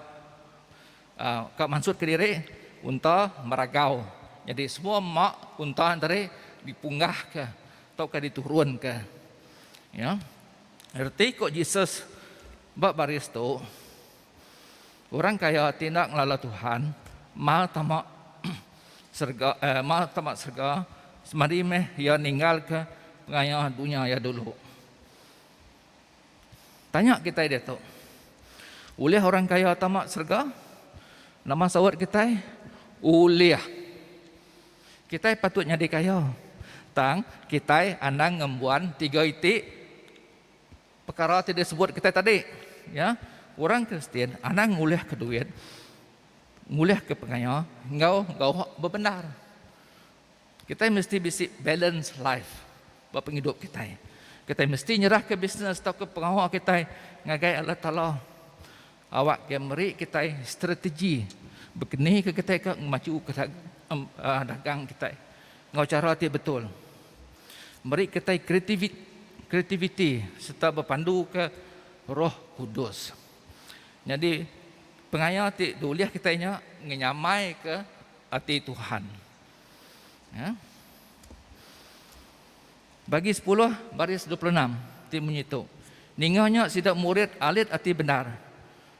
uhh ka mansut kediri unta meragau. Nyadi semua ema unta enteri dipunggah ka tauka diturun ka. Ya. Reti ko Jesus ba baris tu. Orang kaya ti enda ngelala Tuhan mal tama serega mal tama serega semadi meh iya ninggalka pengaya dunya iya dulu. Tanya kitai diatu, ulih orang kaya tama serega? Nama saut kitai? Ulih. Kitai patut nyadi kaya. Tang kitai anang ngembuan tiga iti Pekara ti disebut kitai tadi, ya, orang Kristian anang ngulihka duit, ngulihka pengaya enggau gawa bebendar. Kitai mesti bisi balance life ba pengidup kitai. Kitai mesti nyerahka bisnes tauka pengawa kitai ngagai Allah Taala awak ke meri kitai strategi bekenika kitai ka ngemajuka dagang kitai enggau chara ti betul. Meri kitai kreativiti sereta bepanduka Roh Kudus. Nyadi. Pengaya ti diulih kitai nya ngenyamaika ati Tuhan. Ya. Bagi sepuluh baris 26 ti munyi tu. Ninga nya sida murid alit ati bendar.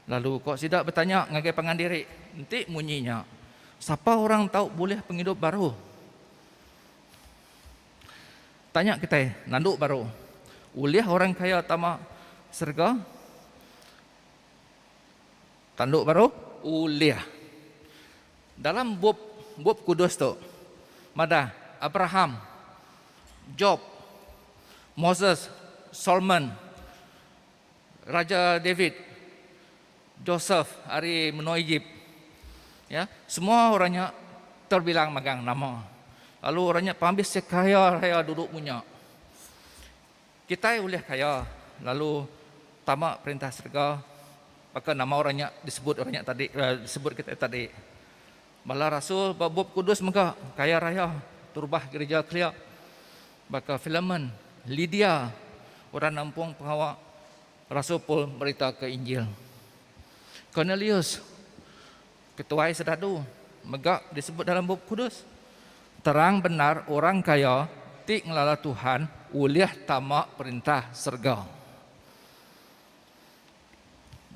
Lalu ko sida betanya ngagai pangan diri, Enti munyi nya, sapa orang tau bulih pengidup baru? Tanya kitai nandu baru, Ulih orang kaya tama serega? Tandu baru, Ulih. Dalam bup Bup Kudus tu madah Abraham, Jop, Moses, Solomon, Raja David, Joseph ari menua Ejip, ya, semua orang nya terbilang magang nama. Lalu orang nya pambis iya kaya raya dulu munya. Kitai ulih kaya lalu tama perintah serega baka nama orang nya disebut orang nya tadi disebut kitai tadi. Bala rasul ba Bup Kudus mega kaya raya terubah gereja kelia baka Philemon, Lydia, orang nampung pengawa Rasul Paul meritaka Injil. Kornelius, ketuai sedadu, mega disebut dalam Bup Kudus. Terang bendar orang kaya ti ngelala Tuhan ulih tama Perintah serega.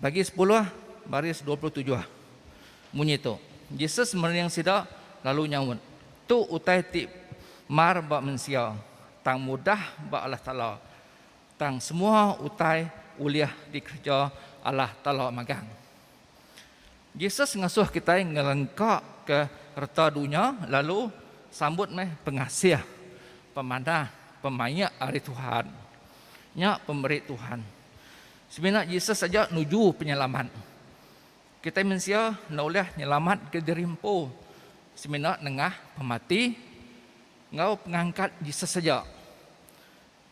Bagi sepuluh baris 27 munyi tu, Jesus merening sida lalu nyaut, Tu utai ti mar ba mensia, tang mudah ba Allah Taala. Tang semua utai ulih dikereja Allah Taala magang. Jesus ngasuh kitai ngelengkaka reta dunya lalu sambut meh pengasih, pemanah, pemaik ari Tuhan. Nya pemeri Tuhan. Semina Jesus aja nuju penyelamat. Kitai mensia enda ulih nyelamatka diri empu semina nengah pemati enggau pengangkat Jesus aja.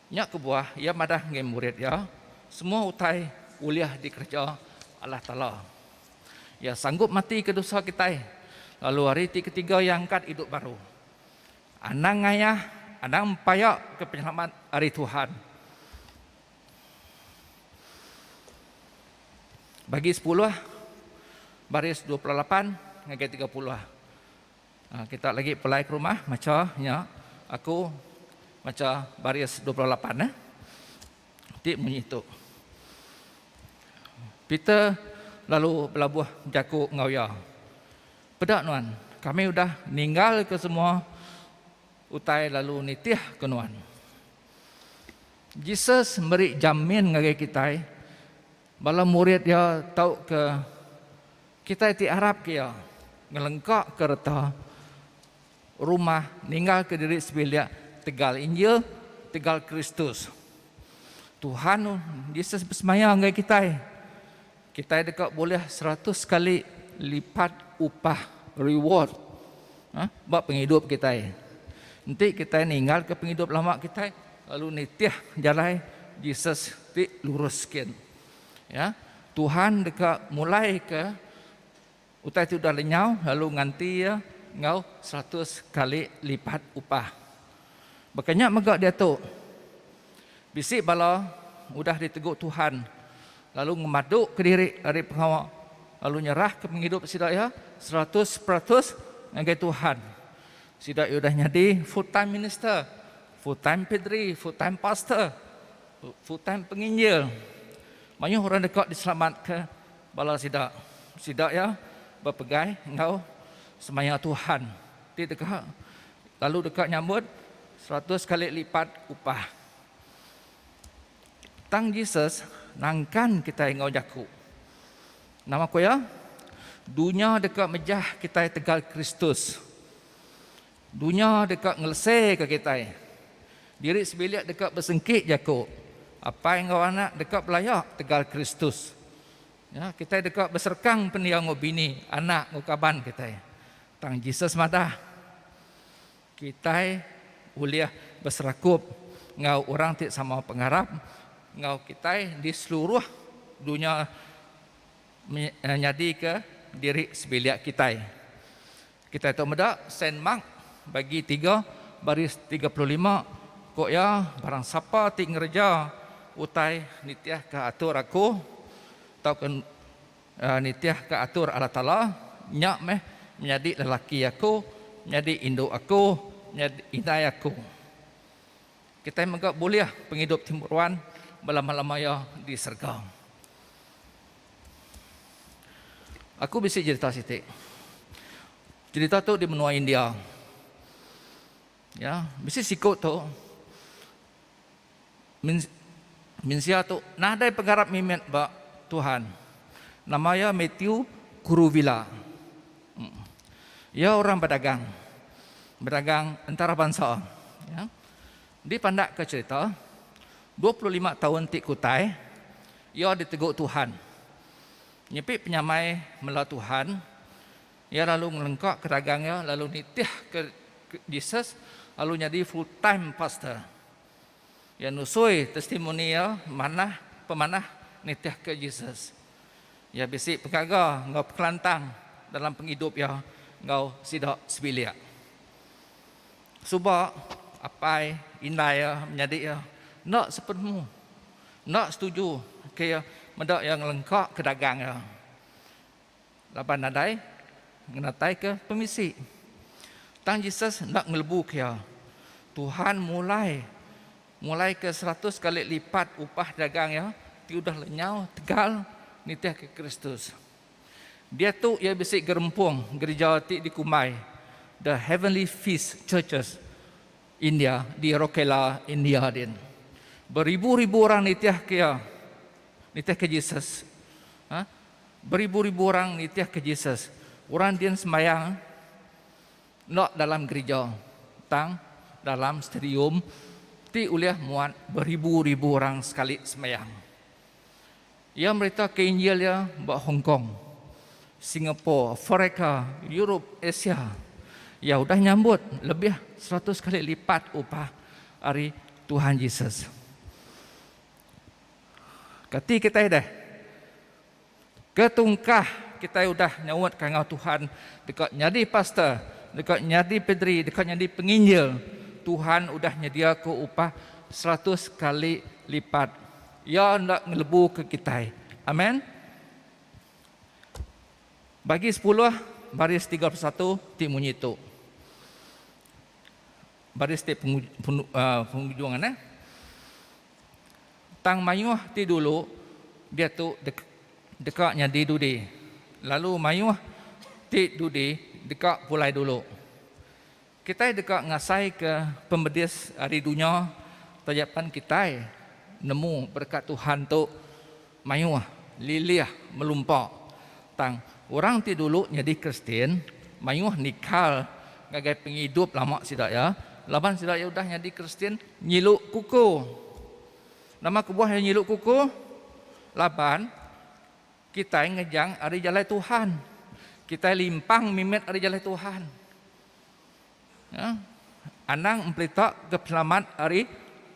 Nya kebuah iya madah ngagai murid iya, semua utai ulih dikereja Allah Taala. Iya sanggup mati ke dosa kitai, lalu hari ti ketiga iya angkat idup baru. Anang ngayah, anang empaya ke penyelamat ari Tuhan. Bagi sepuluh, baris 28 ngagai 30. Kita lagi pulai ke rumah macha nya aku macha baris 28 eh ti munyi tu. Peter lalu belabuh bejaku enggau iya, Peda nuan, kami udah ninggalka semua utai lalu nitihka nuan. Jesus meri jamin ngagai kitai bala murid iya tauka Kitai ti arapka iya ngelengkaka reta rumah ninggalka diri sebilik tegal Injil, tegal Kristus. Tuhan Jesus besemaya ngagai kitai, kitai deka bulih seratus kali lipat upah, reward, ba pengidup kitai. Enti kitai ninggalka pengidup lama kitai lalu nitih jalai Jesus ti lurus kin. Ya, Tuhan deka mulaika utai ti udah lenyau lalu nganti iya enggau seratus kali lipat upah. Baka nya mega diatu, bisi bala udah ditegu Tuhan lalu ngemaduka diri ari pengawa lalu nyerahka pengidup sida iya 100% ngagai Tuhan. Sida iya udah nyadi full time minister, full time padri, full time pastor, Full time penginjil. Mayuh orang deka diselamatka bala sida. Sida iya bepegai enggau semaya Tuhan ti deka lalu deka nyambut seratus kali lipat upah. Tang Jesus nangkan kitai enggau jaku. Nama ku iya? Dunya deka mejah kitai tegal Kristus. Dunya deka ngeleseka kitai. Diri sebilik deka besengki jaku. Apai enggau anak deka belaya tegal Kristus. Ya, kitai deka beserekang pendiau enggau bini, anak enggau kaban kitai. Tang Jesus madah, kitai ulih beserakup enggau orang ti sama pengarap enggau kitai di seluruh dunya nyadika diri sebilik kitai. Kitai tu meda Saint Mark bagi tiga baris 35 ku iya barang sapa ti ngereja utai nitihka atur aku tauka Nitihka atur Allah Taala, nya meh menyadi lelaki aku, menyadi indu aku, menyadi indai aku. Kitai mega bulih pengidup ti meruan belama-lama iya di serega. Aku bisi jerita siti. Jerita tu di menua India. Ya, bisi siku tu Mensia tu nadai pengarap mimit ba Tuhan. Nama iya Matthew Kuruvilla. Iya orang bedagang. Bedagang entarabansa. Ya. Dipandakka cherita, 25 taun ti kutai, iya ditegu Tuhan. Nyepi penyamai mela Tuhan, iya lalu ngelengkaka dagang iya lalu nitihka Jesus lalu nyadi full time pastor. Iya nusui testimoni iya manah pemanah nitihka Jesus. Iya bisi pengaga enggau pengelantang dalam pengidup iya enggau sida sebilik. Suba, apai indai iya menyadi iya enda sepenemu, enda setuju ke iya meda iya ngelengkaka dagang iya laban nadai ngenataika pemisi. Tang Jesus enda ngelebuka iya. Tuhan mulai mulaika seratus kali lipat upah dagang iya ti udah lenyau tegal nitihka Kristus. Diatu iya bisi gerempung gerija ti dikumbai The Heavenly Feast Churches India di Rourkela, India din. Beribu-ribu orang nitihka iya, nitihka Jesus. Ha? Beribu-ribu orang nitihka Jesus. Orang din sembahyang enda dalam gerija tang dalam stadium ti ulih muat beribu-ribu orang sekali sembahyang. Iya meritaka Injil iya ba Hong Kong, Singapore, Afrika, Europe, Asia. Iya udah nyambut lebih seratus kali lipat upah ari Tuhan Jesus. Kati kitai deh? Ketungkah kitai udah nyaut kangau Tuhan deka nyadi pastor, deka nyadi pedri, deka nyadi penginjil, Tuhan udah nyediaka upah seratus kali lipat. Iya enda ngelebuka kitai. Amen. Bagi sepuluh baris 31 ti munyi tu. Baris ti pengujung eh. Tang mayuh ti dulu diatu deka nyadi dudi, lalu mayuh ti dudi deka pulai dulu. Kitai deka ngasaika pemedis ari dunya taja pan kitai nemu berekat Tuhan tu mayuh lilih melumpa. Tang orang ti dulu nyadi Kristian mayuh nikal ngagai pengidup lama sida iya laban sida iya udah nyadi Kristian nyilu kuku. Nama kebuah iya nyilu kuku? Laban kitai ngejang ari jalai Tuhan. Kitai limpang mimit ari jalai Tuhan. Ya. Anang empelita ke penyelamat ari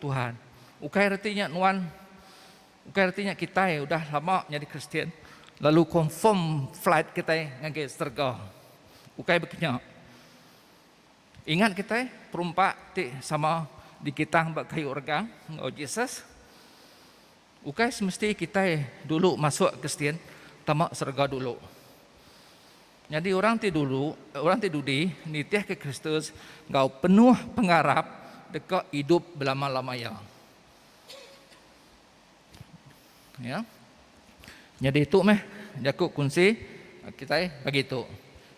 Tuhan. Ukai reti nya nuan ukai reti nya kitai udah lama nyadi Kristian lalu confirm flight kitai ngagai serega. Ukai baka nya. Ingat kitai perumpak ti sama digitang ba kayu regang enggau Jesus. Ukai semesti kitai dulu masuk Kristian tama serega dulu. Nyadi orang ti dulu, orang ti dudi nitihka Kristus enggau penuh pengarap deka idup belama-lama iya. Ya. Nyadi tu meh jaku kunsi kitai pagi tu.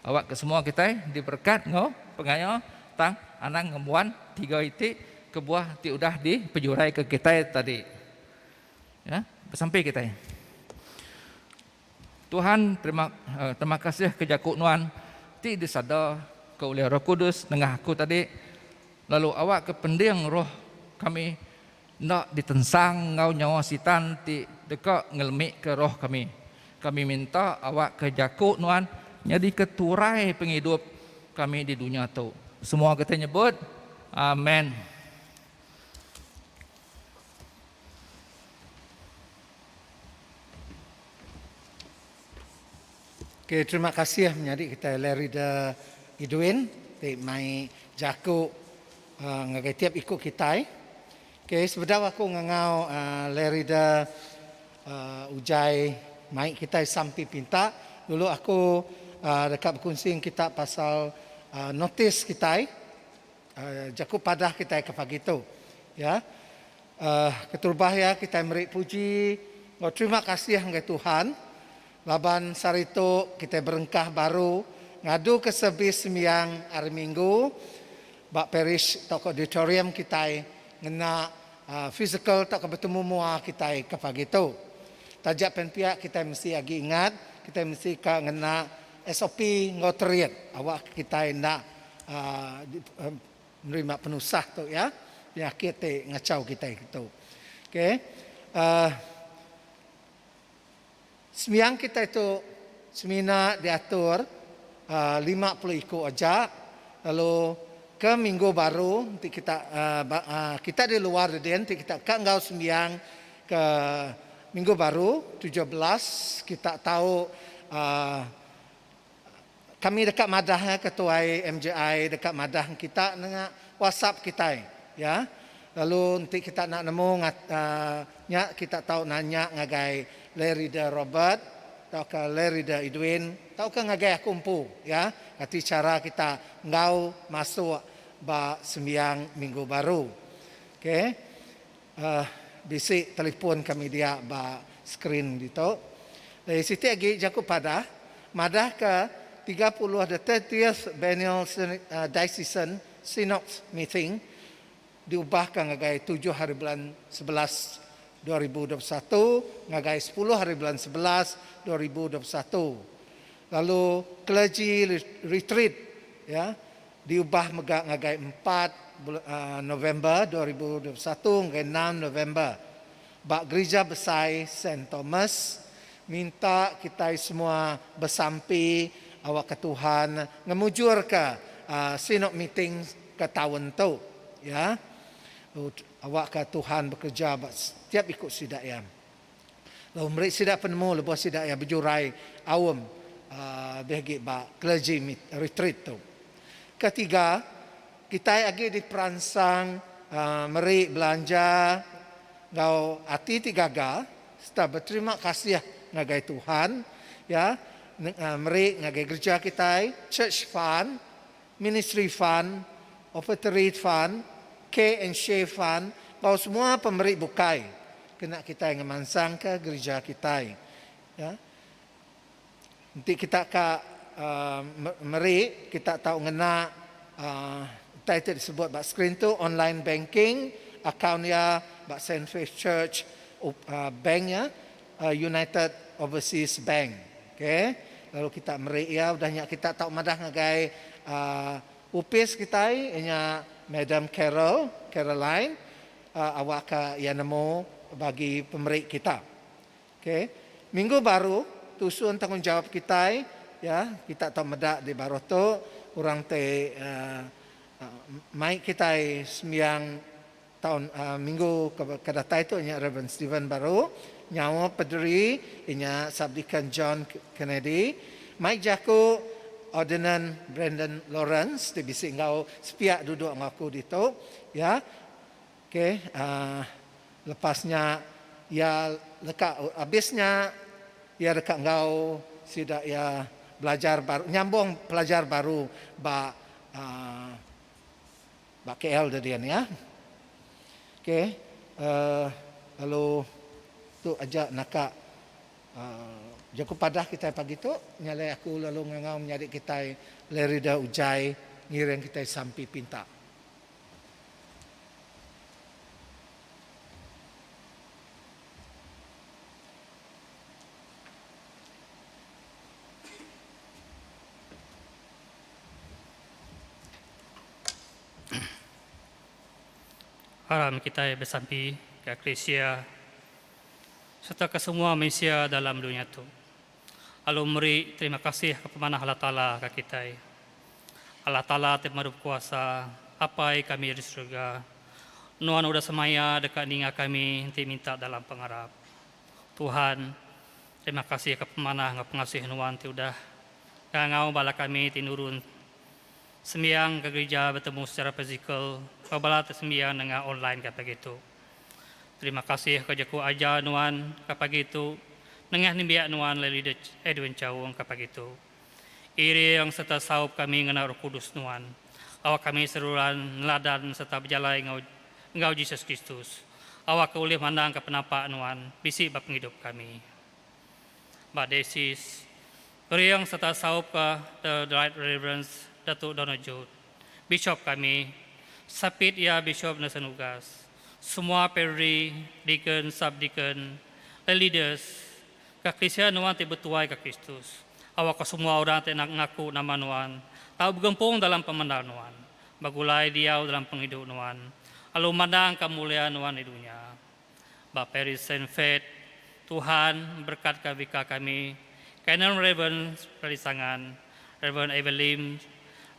Awakka semua kitai diberekat enggau pengaya tang anang ngembuan tiga iti kebuah ti udah dipejuraika kitai tadi. Ya, besampi kitai. Tuhan, terima terima kasih ke jaku nuan ti disada ke ulih Roh Kudus nengah aku tadi lalu awak ke pending roh kami enda ditensang enggau nyawa sitan ti deka ngelemika roh kami. Kami minta awak ke jaku nuan nyadika turai pengidup kami di dunya tu. Semua kitai nyebut, Amen. Okay, terima kasih menyadi kitai Larry the Edwin ti mai jaku uh, ngagai tiap iku kitai. Okay, sebedau aku ngangau uh, Larry the uh, Ujai mai kitai sampi pinta. Dulu aku deka bekunsi enggau kita pasal notis kitai jaku padah kitai ke pagi tu. Ya. Keterubah iya kitai meri puji enggau terima kasih ngagai Tuhan laban sehari tu kitai berengkah baru ngaduka servis sembiang Hari Minggu ba parish tauka auditorium kitai ngena fizikal tauka betemu mua kitai ke pagi tu. Taja pen pia kitai mesti agi ingat, kitai mesti ka ngena SOP enggau terit awak kitai enda nerima penusah tu iya, penyakit ti ngachau kitai tu. Okay. Sembiang kitai tu semina diatur 50 iku aja lalu ke minggu baru enti kita kita di luar dedin enti kita ka enggau sembiang ke minggu baru 17 kita tau kami deka madah ketuai MJI deka madah kita nengah WhatsApp kitai ya. Lalu enti kita enda nemu nya kita tau nanya ngagai Larry de Robert tauka Larry de Edwin tauka ngagai aku empu ya kati chara kita enggau masuk ba sembiang minggu baru. Okey uhh bisi telefon kami dia ba skrin ditu. Dari siti agi jaku padah madahka 30 the thirtieth Biennial Diocesan Synod Meeting diubahka ngagai tujuh hari bulan 11 2021 ngagai 10 hari bulan 11 2021. Lalu clergy retreat ya diubah mega ngagai 4 November 2021 ngagai 6 November ba Gerija Besai Saint Thomas. Minta kitai semua besampi awakka Tuhan ngemujurka synod meeting ke taun tu ya. Awakka Tuhan bekereja ba setiap iku sida iya. Lalu meri sida penemu lebuh sida iya bejurai aum lebih agi ba clergy retreat tu. Ketiga, kitai agi diperansang meri belanja enggau ati ti gaga sereta beterima kasih ngagai Tuhan ya meri ngagai gerija kitai Church Fund, Ministry Fund, Offertory Fund, K and Share Fund enggau semua pemeri bukai kena kitai ngemansangka gerija kitai ya. Enti kita ka meri kita tau ngena utai ti disebut ba skrin tu online banking akaun iya ba Saint Faith Church bank iya United Overseas Bank. Okay lalu kita meri iya udah nya kita tau madah ngagai opis kitai iya nya Madam Carol Caroline awakka iya nemu bagi pemeri kita. Okay. Minggu baru tusun tanggungjawab kitai ya kita tau meda di baruh tu orang ti mai kitai sembiang taun minggu ke datai tu nya Reverend Steven baru nyawa pederi inya Subdeacon John Kennedy mai jaku Ordinan Brandon Lawrence ti bisi enggau sepiak duduk enggau aku ditu ya. Okay lepas nya iya leka abis nya iya deka enggau sida iya belajar baru nyambung pelajar baru ba uhh ba KL dedin ya. Okay uhh lalu tu aja naka uhh jaku padah kitai pagi tu nya alai aku lalu ngangau menyadi kitai Lerida Ujai ngiring kitai sampi pinta. Aram kitai besampi ke eklisia sereta ke semua mensia dalam dunya tu. Lalu meri terima kasih ke pemanah Allah Taala ka kitai. Allah Taala ti pemadu bekuasa, Apai kami di serega, Nuan udah semaya deka ninga kami enti minta dalam pengarap. Tuhan, terima kasih ka pemanah enggau pengasih Nuan ti udah ngangau bala kami ti nurun sembiang ke gerija betemu secara fizikal enggau bala ti sembiang nengah online ka pagi tu. Terima kasih ka jaku ajar Nuan ka pagi tu. Nengah nembiak nuan lalu leader Edwin Chaung ke pagi tu. Iring sereta saup kami ngena Roh Kudus nuan. Awak kami seruran neladan sereta bejalai enggau enggau Jesus Kristus. Awakka ulih mandangka penampak nuan bisi ba pengidup kami. Ba Daysis, Kering sereta saupka The Right Reverend Datuk Donald Jude, Bishop kami, sapit iya Bishop Nelson Ugas, semua padri, deacon, sub-deacon, lay leaders, ka Klisia nuan ti betuai ka Kristus. Awakka semua orang ti ngaku nama nuan tau begempung dalam pemendar nuan, begulai diau dalam pengidup nuan, lalu mandangka mulia nuan di dunya. Ba Parish Saint Faith, Tuhan berekatka Vicar kami, Canon Rev. Freddy Sangan, Rev. Evan Lim,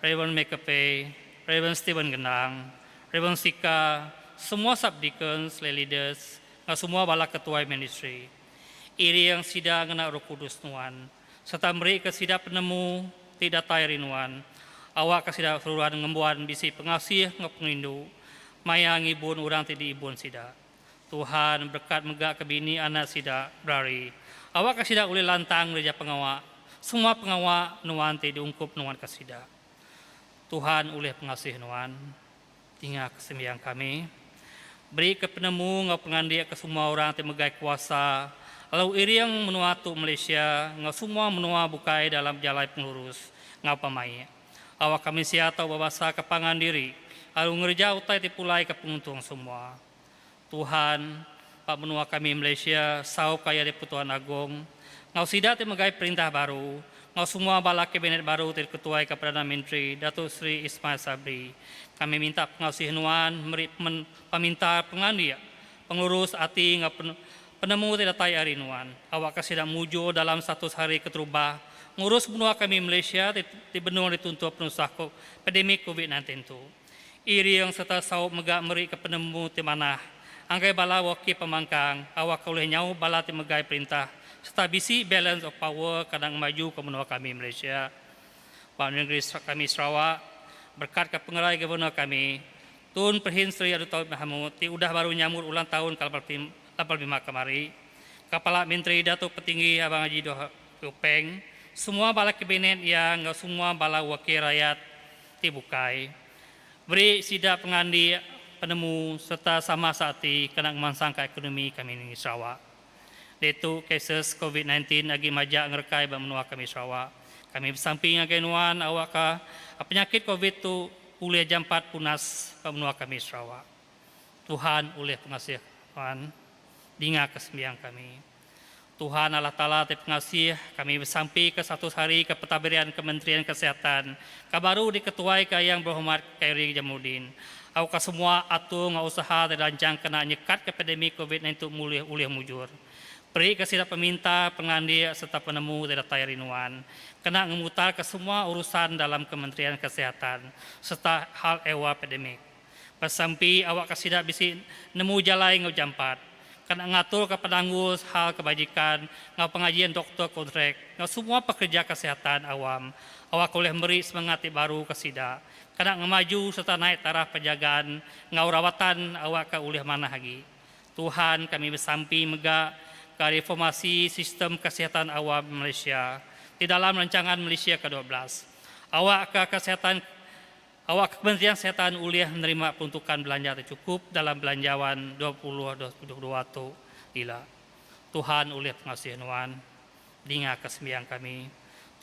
Rev. Michael Pei, Rev. Stephen Gendang, Rev. Sika, semua sub-deacons, lay leaders, enggau semua bala ketuai ministry. Iring sida ngena Roh Kudus nuan, sereta merika sida penemu ti datai ari nuan. Awakka sida seruran ngembuan bisi pengasih enggau pengerindu maya ngibun orang ti diibun sida. Tuhan berekat mega ke bini anak sida berari. Awakka sida ulih lantang ngereja pengawa semua pengawa nuan ti diungkup nuan ke sida. Tuhan ulih pengasih nuan. Dinga ke sembiang kami. Beri ke penemu enggau pengandik ke semua orang ti megai kuasa lalu iring menua tu Malaysia enggau semua menua bukai dalam jalai pengelurus enggau pemaik. Awakka mensia tau bebasa ke pangan diri lalu ngereja utai ti pulai ke penguntung semua. Tuhan, ba menua kami Malaysia, saup kaya di Pertuan Agong, enggau sida ti megai perintah baru, enggau semua bala kabinet baru ti diketuai ke Perdana Menteri Datuk Seri Ismail Sabri. Kami minta pengasih nuan meri pemintar pengelandik, pengelurus ati enggau penemu ti datai ari nuan. Awakka sida mujur dalam 100 hari keterubah ngurus menua kami Malaysia ti benung dituntup penusah pandemik Covid 19 tu. Iring sereta saup mega merika penemu ti manah anggai bala wakil pemangkang awakka ulih nyaup bala ti megai perintah sereta bisi balance of power kadang ngemaju ke menua kami Malaysia. Ba negeri kami Sarawak, berekatka pengerai Governor kami, Tun Pehin Sri Abdul Taib Mahmud ti udah baru nyambut ulang taun ke 85 kemari, Kepala Menteri Datuk Patinggi Abang Haji Doh Peng, semua bala kabinet iya enggau semua bala wakil rayat ti bukai. Beri sida pengandi penemu sereta sama seati kena ngemansangka ekonomi kami nengeri Sarawak. Diatu cases Covid 19 agi majak ngerekai ba menua kami Sarawak. Kami besampi ngagai nuan awakka penyakit Covid tu ulih jampat punas ba menua kami Sarawak. Tuhan ulih pengasih nuan dinga ke sembiang kami. Tuhan Allah Taala ti pengasih, kami besampi ke 100 hari ke pentadbiran Kementerian Kesihatan ke baru diketuai ke Yang Berhormat Khairy Jamaluddin. Awakka semua atur enggau usaha ti dirancang kena nyekat ke pandemik Covid 19 ulih ulih mujur. Beri ke sida pemintar, pengelandik sereta penemu ti datai ari nuan kena ngemutarka semua urusan dalam Kementerian Kesihatan sereta hal ehwal pandemik. Besampi awakka sida bisi nemu jalai enggau jampat kena ngaturka penanggul hal kebajikan enggau pengajian doktor kontrak enggau semua pekereja kesihatan awam awakka ulih meri semengat ti baru ke sida kena ngemaju sereta naik taraf penjagaan enggau rawatan awakka ulih manah agi. Tuhan kami besampi mega ke reformasi sistem kesihatan awam Malaysia ti dalam Rancangan Malaysia ke 12 awakka kesihatan Awak Kementerian Kesihatan ulih nerima peruntukan belanja ti chukup dalam belanjawan 2022 tu ila. Tuhan ulih pengasih nuan. Dinga ke sembiang kami.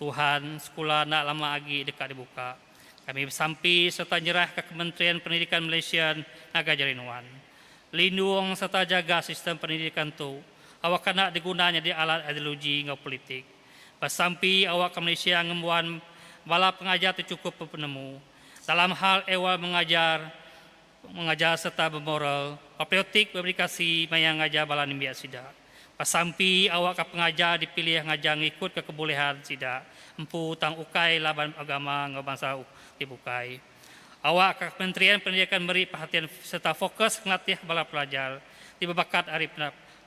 Tuhan, sekula enda lama agi deka dibuka. Kami besampi sereta nyerahka Kementerian Pendidikan Malaysia ngagai jari nuan. Lindung sereta jaga sistem pendidikan tu awakka enda diguna nyadi alat ideologi enggau politik. Besampi awakka Malaysia ngembuan bala pengajar ti chukup bepenemu dalam hal ehwal mengajar, mengajar sereta bemoral, patriotik bebedikasi maya ngajar bala nembiak sida. Besampi awakka pengajar dipilih ngajar ngikutka kebolehan sida empu tang ukai laban agama enggau bansa ti bukai. Awakka Kementerian Pendidikan meri perhatian sereta fokus ngelatih bala pelajar ti bebakat ari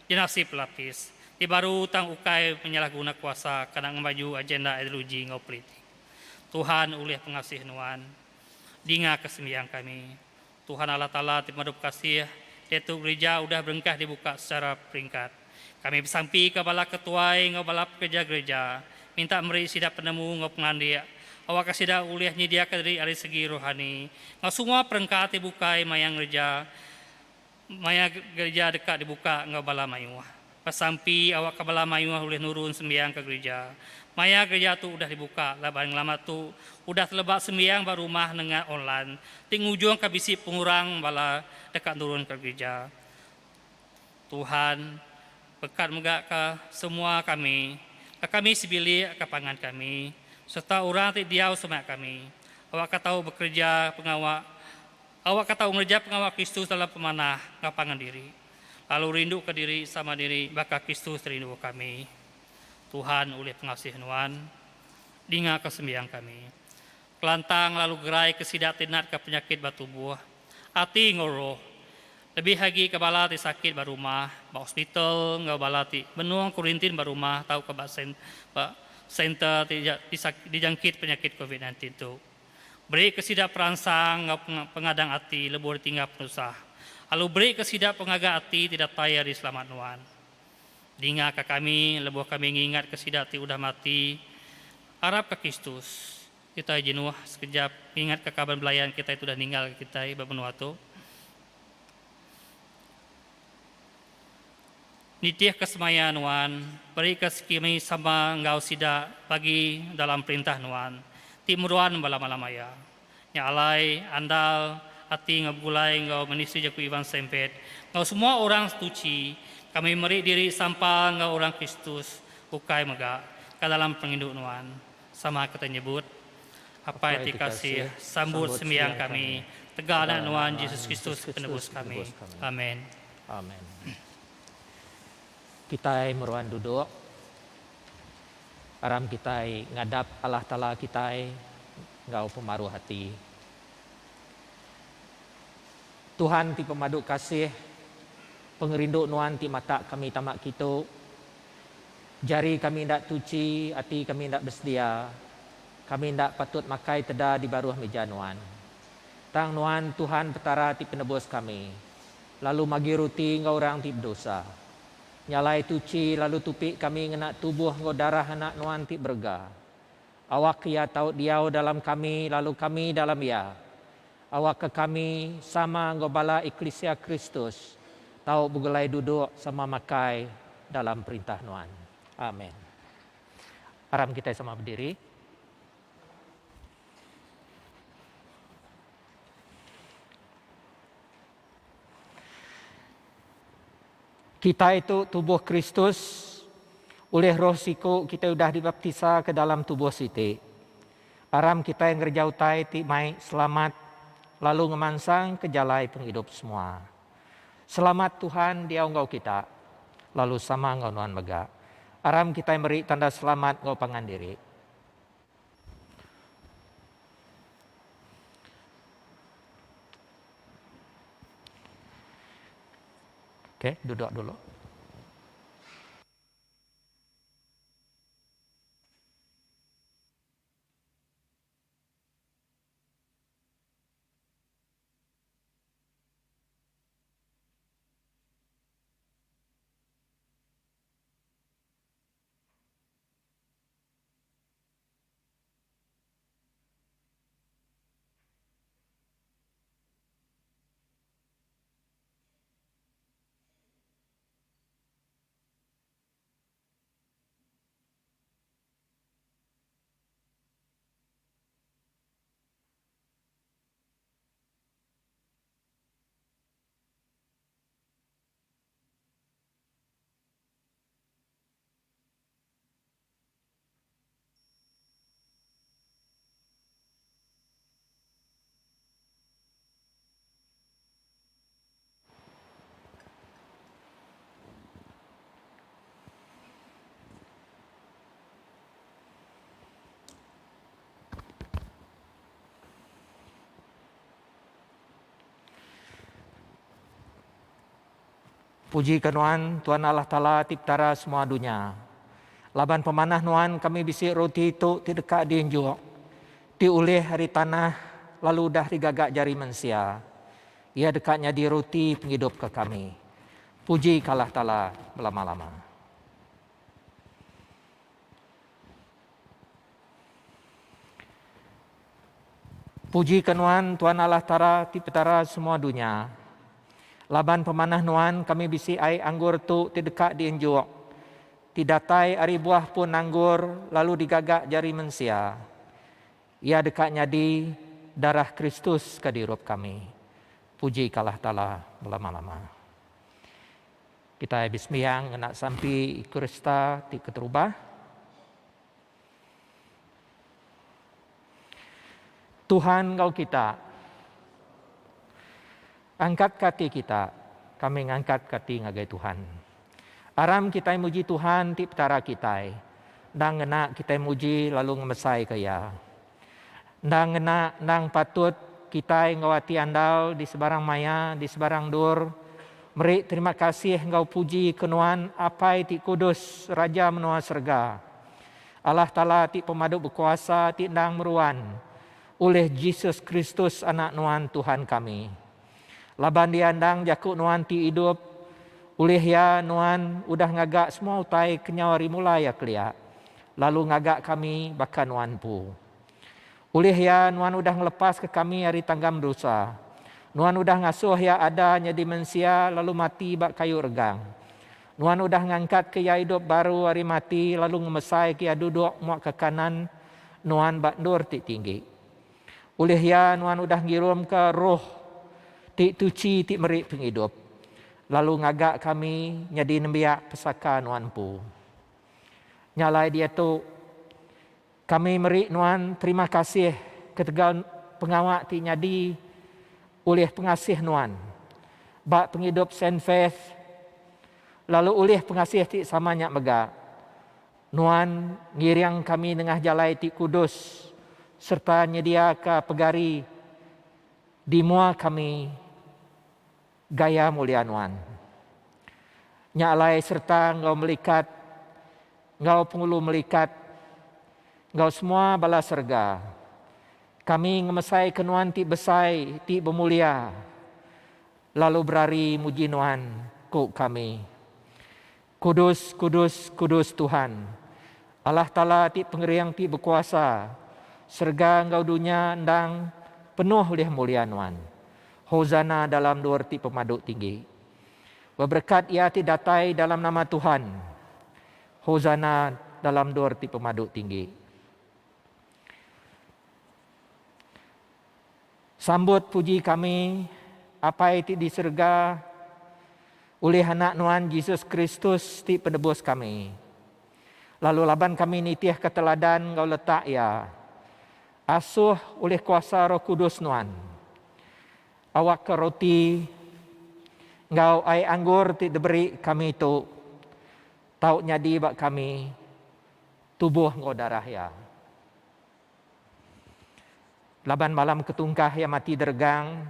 Generasi pelapis ti baru tang ukai penyalahguna kuasa kena ngemaju agenda ideologi enggau politik. Tuhan ulih pengasih nuan. Dinga ke sembiang kami. Tuhan Allah Taala ti pemadu bekasih, diatu gerija udah berengkah dibuka secara peringkat. Kami besampi ka bala ketuai enggau bala pekereja gereja, minta meri sida penemu enggau pengelandik awakka sida ulih nyediaka diri ari segi rohani enggau semua perengka ti bukai maya ngereja maya gereja deka dibuka enggau bala mayuh. Besampi awakka bala mayuh ulih nurun sembiang ke gereja maya gereja tu udah dibuka laban ngelama tu udah teleba sembiang ba rumah nengah online ti ngujungka bisi pengurang bala deka nurun ke gereja. Tuhan, bekat mega ka semua kami, ka kami sebilik, ka pangan kami, sereta orang ti diau semak kami, awakka tau bekereja pengawa awakka tau ngereja pengawa Kristus dalam pemanah enggau pangan diri, lalu rinduka diri sama diri baka Kristus rinduka kami. Tuhan ulih pengasih Nuan, dingaka sembiang kami. Kelantang lalu gerai ke sida ti natka penyakit ba tubuh, ati enggau roh, lebih agi ke bala ti sakit ba rumah, ba hospital enggau bala ti benung kurintin ba rumah tauka ba ba center ti dijangkit penyakit covid 19 tu. Beri ke sida peransang enggau pengadang ati lebuh ditinggal penusah, lalu beri ke sida pengaga ati ti datai ari selamat nuan. Dinga ka kami lebuh kami ngingat ke sida ti udah mati. Arap ka Kristus. Kitai jenuh sekejap ngingat ka kaban belayan kitai ti udah ninggal ka kitai ba menua tu. Nitih ka semaya nuan, beri ka kami sama enggau sida bagi dalam perintah nuan ti meruan belama-lama iya. Nya alai, andal ati enggau begulai enggau Ministri Jaku Iban Sempet enggau semua orang setuchi, kami meri diri sampal enggau orang Kristus ukai mega ka dalam pengindu nuan. Sama kita nyebut, Apai ti kasih, sambut sembiang kami, tega anak nuan Jesus Kristus Penebus kami. Amen. Amen. Kitai meruan duduk. Aram kitai ngadap Allah Taala kitai enggau pemaruh ati. Tuhan ti pemadu kasih, pengerindu Nuan ti matak kami tama kitu. Jari kami enda tuchi, ati kami enda besedia. Kami enda patut makai teda di baruh mija Nuan. Tang Nuan, Tuhan Petara ti Penebus kami, lalu magi ruti enggau orang ti bedosa. Nya alai tuchi lalu tupi kami ngena tubuh enggau darah Anak Nuan ti berega. Awakka Iya tau diau dalam kami lalu kami dalam Iya. Awakka kami, sama enggau bala eklisia Kristus, tau begulai duduk sama makai dalam Perintah Nuan. Amen. Aram kitai sama bediri. Kitai tu tubuh Kristus, ulih Roh siku kitai udah dibaptisa ke dalam tubuh siti. Aram kitai ngereja utai ti mai selamat lalu ngemansangka jalai pengidup semua. Selamat Tuhan diau enggau kita, lalu sama enggau nuan mega. Aram kitai meri tanda selamat enggau pangan diri. Okey, duduk dulu. Puji ke Nuan, Tuan Allah Taala ti Petara semua dunya. Laban pemanah Nuan kami bisi roti tu ti deka dienjuk, ti ulih ari tanah lalu udah digaga jari mensia. Iya deka nyadi roti pengidup ke kami. Puji ka Allah Taala belama-lama. Puji ka Nuan, Tuan Allah Tara ti Petara semua dunya. Laban pemanah Nuan kami bisi ai anggur tu ti deka dienjuk, ti datai ari buah pun anggur lalu digaga jari mensia. Iya deka nyadi darah Kristus ke dirup kami. Puji ka Allah Taala belama-lama. Kitai besembiang ngena sampi Eucharista ti keterubah. Tuhan enggau kita. Angkatka ati kita, kami ngangkatka ati ngagai Tuhan. Aram kitai muji Tuhan ti Petara kitai. Endang ngena kitai muji lalu ngemesaika Iya. Endang ngena endang patut kitai enggau ati andal di sebarang maya, di sebarang endur, meri terima kasih enggau puji ke Nuan Apai ti Kudus, Raja menua serega. Allah Taala ti pemadu bekuasa ti endang meruan, ulih Jesus Kristus Anak Nuan Tuhan kami. Laban Iya endang jaku Nuan ti idup, ulih Iya Nuan udah ngaga semua utai kenyau ari mula Iya kelia, lalu ngaga kami baka Nuan empu. Ulih Iya Nuan udah ngelepaska kami ari tanggam dosa. Nuan udah ngasuh Iya ada nyadi mensia lalu mati ba kayu regang. Nuan udah ngangkatka Iya idup baru ari mati lalu ngemesaika Iya duduk muakka kanan Nuan ba endur ti tinggi. Ulih iya nuan udah ngirumka Roh ti tuchi ti meri pengidup, lalu ngaga kami nyadi nembiak pesaka nuan empu. Nya alai diatu, kami meri nuan terima kasih ketegal pengawa ti nyadi ulih pengasih nuan ba pengidup Saint Faith, lalu ulih pengasih ti sama nya mega, Nuan ngiring kami nengah jalai ti kudus sereta nyediaka pegari di mua kami gaya mulia Nuan. Nya alai sereta enggau melikat enggau pengulu melikat enggau semua bala serega, kami ngemesaika Nuan ti besai ti bemulia lalu berari muji Nuan, ku kami. Kudus, kudus, kudus Tuhan, Allah Taala ti pengering ti bekuasa, serega enggau dunya endang penuh ulih mulia Nuan. Hosana dalam endur ti pemadu tinggi. Beberekat iya ti datai dalam nama Tuhan. Hosana dalam endur ti pemadu tinggi. Sambut puji kami, Apai ti di serega, ulih Anak Nuan Jesus Kristus ti Penebus kami. Lalu laban kami nitihka teladan enggau letak Iya, asuh ulih kuasa Roh Kudus Nuan, awakka roti enggau ai anggur ti diberi kami tu tau nyadi ba kami tubuh enggau darah Iya. Laban malam ketungkah iya mati deregang,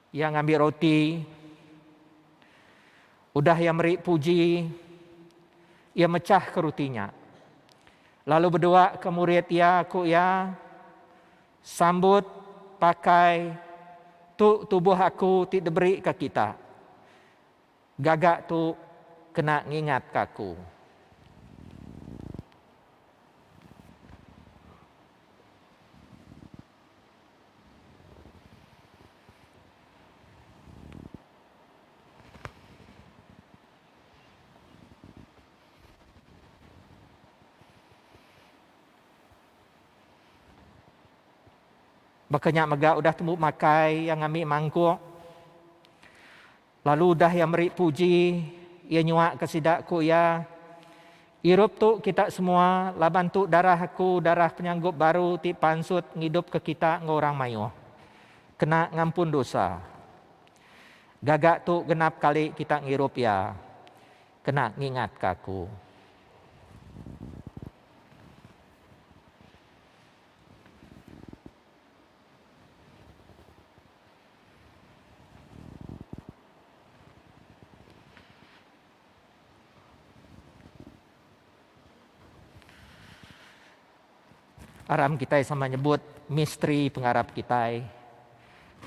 iya ngambi roti, udah iya meri puji, iya mechahka roti nya. Lalu bedua ke murid iya, ku iya, Sambut, pakai, tu tubuh aku ti diberi ke kita. Gaga tu kena ngingatka aku. Baka nya mega udah tembu makai, iya ngambi mangkuk. Lalu udah iya meri puji, iya nyuaka sida, ku iya, Irup tu kita semua, laban tu darah aku, darah penyanggup baru ti pansut ngidupka kita enggau orang mayuh, kena ngampun dosa. Gaga tu genap kali kita ngirup iya, kena ngingatka aku. Aram kitai sama nyebut misteri pengarap kitai.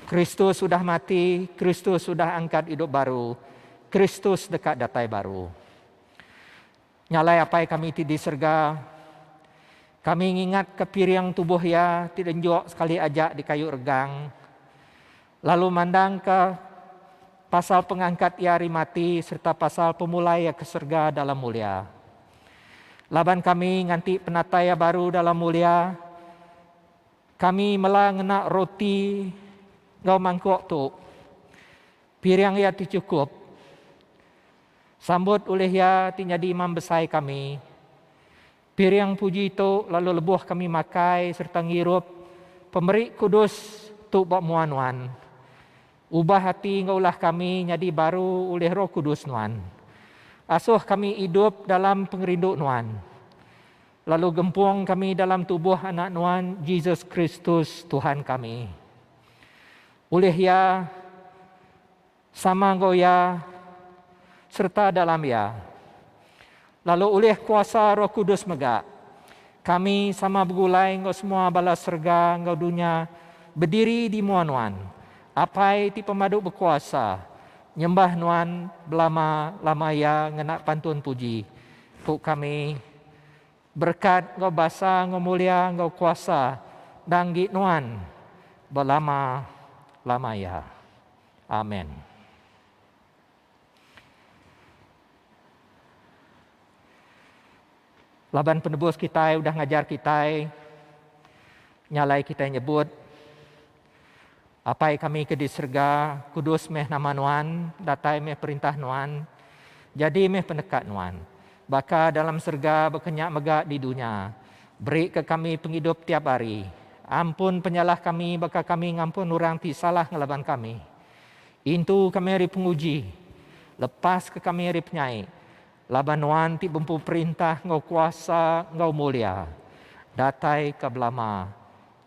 Kristus udah mati, Kristus udah angkat idup baru, Kristus deka datai baru. Nya alai Apai kami ti di serega, kami ngingatka piring tubuh Iya ti denjuk sekali aja di kayu regang, lalu mandangka pasal pengangkat Iya ari mati sereta pasal pemulai Iya ke serega dalam mulia. Laban kami nganti penatai Iya baru dalam mulia, Kami mela ngena roti enggau mangkuk tu. Piring iya ti chukup. Sambut ulih iya ti nyadi Imam Besai kami. Piring puji tu lalu lebuh kami makai sereta ngirup pemeri kudus tu ba mua Nuan. Ubah ati enggau ulah kami nyadi baru ulih Roh Kudus Nuan. Asuh kami idup dalam pengerindu Nuan. Lalu gempung kami dalam tubuh Anak Nuan, Jesus Kristus, Tuhan kami. Ulih Iya, sama enggau Iya, sereta dalam Iya, lalu ulih kuasa Roh Kudus mega, kami sama begulai enggau semua bala serega enggau dunya bediri di mua Nuan, Apai ti Pemadu Bekuasa, nyembah Nuan belama-lama iya ngena pantun puji. Ku kami, Berekat enggau basa enggau mulia enggau kuasa endang enggi Nuan belama-lama iya. Amen. Laban penebus kitai udah ngajar kitai, nya alai kitai nyebut, Apai kami ke di serega, kudus meh nama Nuan, datai meh perintah Nuan, jadi meh peneka Nuan, baka dalam serega baka nya mega di dunya. Beri ke kami pengidup tiap hari. Ampun penyalah kami baka kami ngampun orang ti salah ngelaban kami. Intu kami ari penguji. Lepas ke kami ari penyai. Laban Nuan ti bempu perintah enggau kuasa enggau mulia, datai ke belama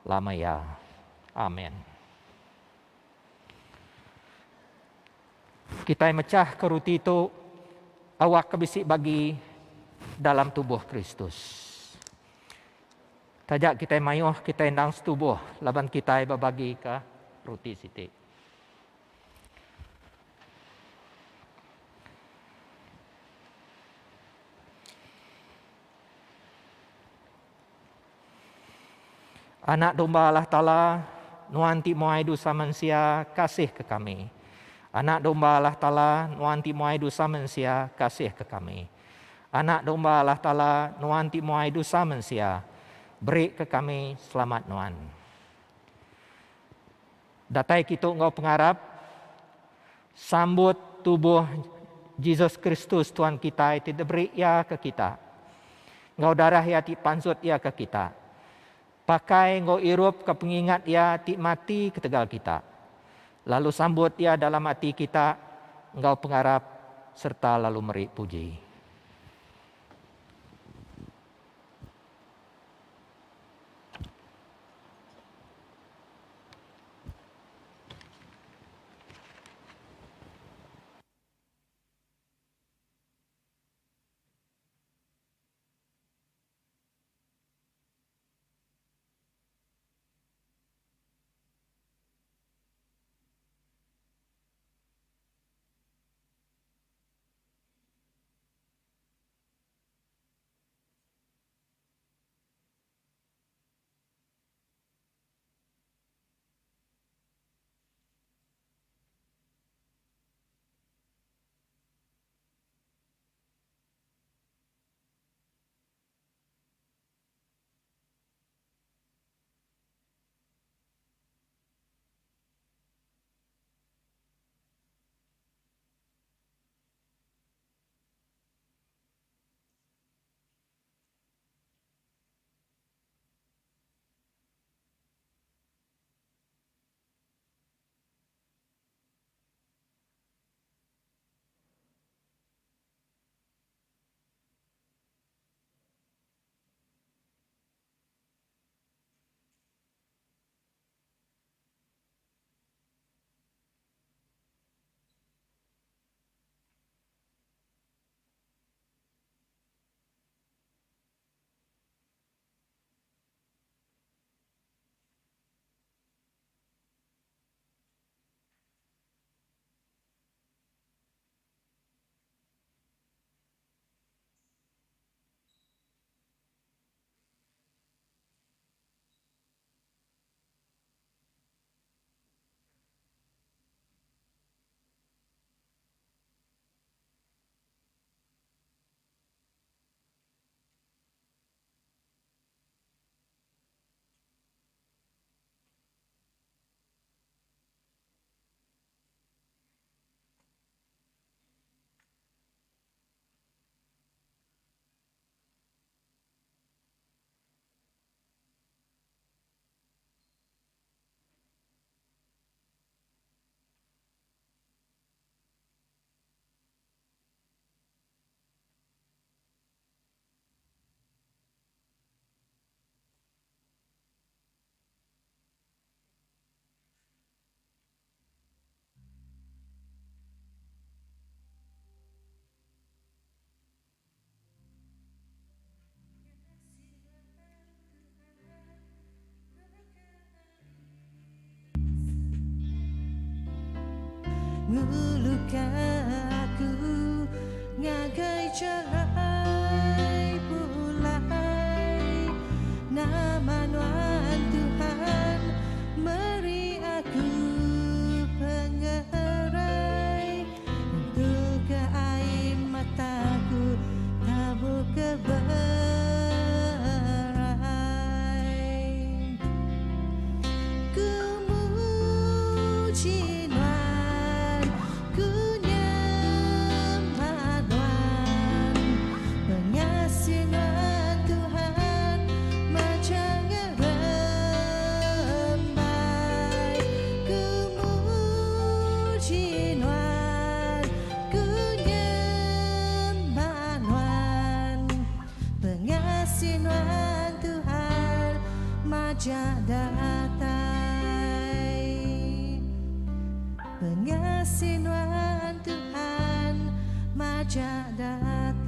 lama iya. Amen. Kitai mechahka ruti tu awakka bisi bagi dalam tubuh Kristus. Taja kitai mayuh, kitai endang setubuh laban kitai bebagika ruti siti. Anak domba Allah Taala, Nuan ti muai dosa mensia, kasih ke kami. Anak domba Allah Taala, Nuan ti muai dosa mensia, kasih ke kami. Anak domba Allah Taala, Nuan ti muai dosa mensia, beri ke kami selamat Nuan. Datai kitu enggau pengarap, sambut tubuh Jesus Kristus Tuhan kitai ti diberi Iya ke kita enggau darah Iya ti pansut Iya ke kita. Pakai enggau irup ke pengingat Iya ti mati ketegal kita. Lalu sambut Iya dalam ati kita enggau pengarap sereta lalu meri puji. Nguluka aku ngagai jalai pulai. Nama nuan Tuhan meri aku pengerai. Nentuka ai mataku tabuh ke berai. Ku muji nuan, ku nyembah nuan. Pengasih nuan Tuhan majak ngerembai. Ku muji nuan, ku nyembah nuan. Pengasih nuan Tuhan majak datai. Pengasih nuan Tuhan majak datai.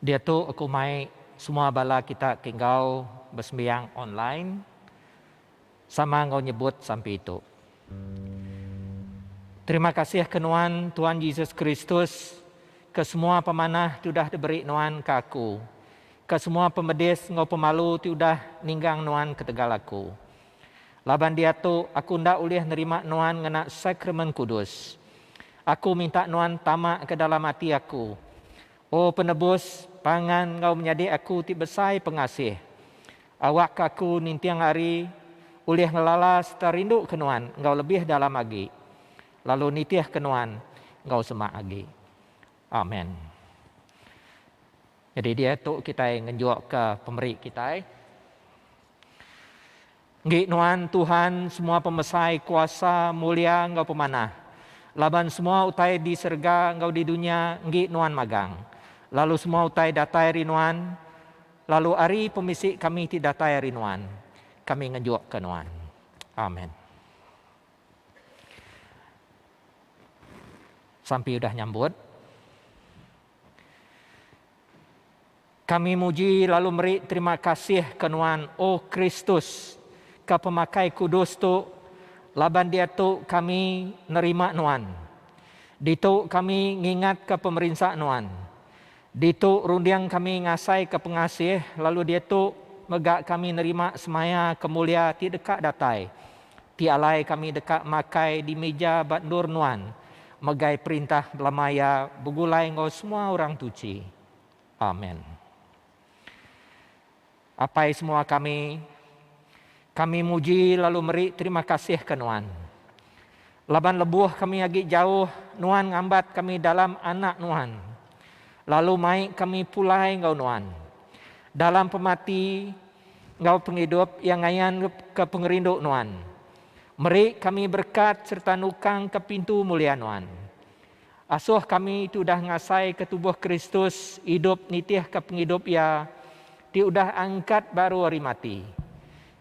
Diatu aku mai semua bala kita ke enggau besembiang online sama enggau nyebut sampi tu. Terima kasih ke nuan Tuan Jesus Kristus ke semua pemanah ti udah diberi nuan ke aku. Ke semua pemedis enggau pemalu ti udah ninggang nuan ketegal aku. Laban diatu aku enda ulih nerima nuan ngena sakramen kudus. Aku minta nuan tama ke dalam ati aku. O Penebus, pangan enggau menyadi aku ti besai pengasih. Awakka aku ninting hari ulih ngelala sereta rinduka nuan enggau lebih dalam agi, lalu nitihka nuan enggau semak agi. Amen. Nyadi diatu kitai ngenjukka pemeri kitai. Enggi nuan, Tuhan, semua pemesai, kuasa, mulia enggau pemanah, laban semua utai di serega enggau di dunya enggi nuan magang, lalu semua utai datai ari nuan, lalu ari pemisi kami ti datai ari nuan, kami ngenjukka nuan. Amen. Sampi udah nyambut. Kami muji lalu meri terima kasih ke nuan, O Kristus, ke pemakai kudus tu, laban diatu kami nerima nuan. Ditu kami ngingatka pemerinsa nuan. Ditu runding kami ngasaika pengasih lalu diatu mega kami nerima semaya ke mulia ti deka datai, ti alai kami deka makai di mija ba endur nuan, megai perintah belama iya begulai enggau semua orang tuchi. Amen. Apai semua kami, kami muji lalu meri terima kasih ke Nuan. Laban lebuh kami agi jauh, Nuan ngambat kami dalam Anak Nuan, lalu mai kami pulai enggau Nuan. Dalam pemati enggau pengidup iya ngayan ke pengerindu Nuan. Meri kami berekat sereta nukang ke pintu mulia Nuan. Asuh kami ti udah ngasaika tubuh Kristus idup nitihka pengidup Iya ti udah angkat baru ari mati.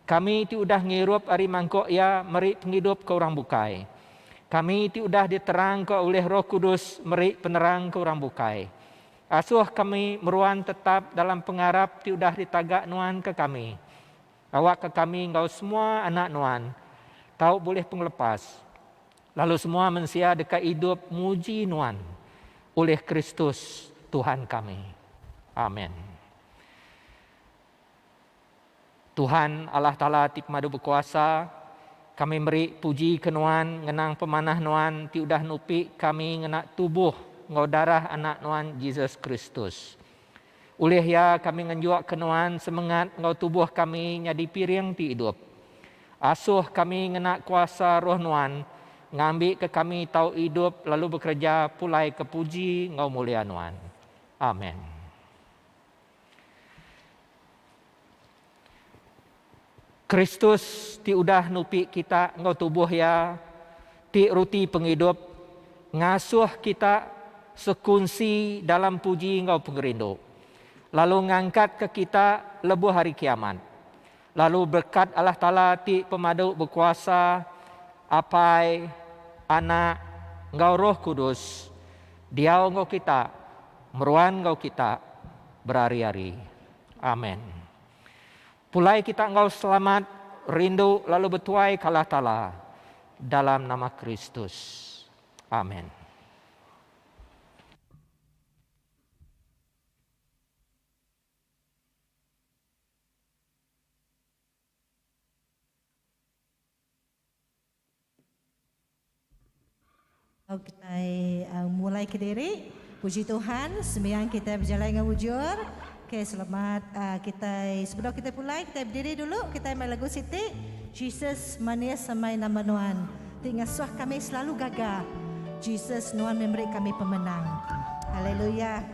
Kami ti udah ngirup ari mangkuk Iya meri pengidup ke orang bukai. Kami ti udah diterangka ulih Roh Kudus meri penerang ke orang bukai. Asuh kami meruan tetap dalam pengarap ti udah ditaga Nuan ke kami. Awakka kami enggau semua anak Nuan tau bulih pengelepas. Lalu semua mensia deka idup muji Nuan ulih Kristus Tuhan kami. Amen. Tuhan Allah Taala ti Pemadu Bekuasa, kami meri puji ke Nuan ngenang pemanah Nuan ti udah nupi kami ngena tubuh. enggau darah Anak Nuan Jesus Kristus. Ulih iya kami ngenjuk ke Nuan semengat enggau tubuh kami nyadi piring ti idup. Asuh kami ngena kuasa Roh Nuan ngambika kami tau idup lalu bekereja pulai ke puji enggau mulia Nuan. Amen. Kristus ti udah nupi kita enggau tubuh iya ti ruti pengidup ngasuh kita sekunsi dalam puji enggau pengerindu, lalu ngangkatka kita lebuh hari kiamat. Lalu berekat Allah Taala ti pemadu bekuasa, Apai, Anak, enggau Roh Kudus, diau enggau kita, meruan enggau kita berari-ari. Amen. Pulai kita enggau selamat, rindu lalu betuai ke Allah Taala dalam nama Kristus. Amen. Kitai mulai kediri. Puji Tuhan, sembiang kitai bejalai enggau mujur. Okay, selamat kitai sebedau kitai pulai kitai bediri dulu kitai mai lagu siti Jesus manis amai nama nuan ti ngasuh kami selalu gaga. Jesus nuan meh meri kami pemenang. Haleluya.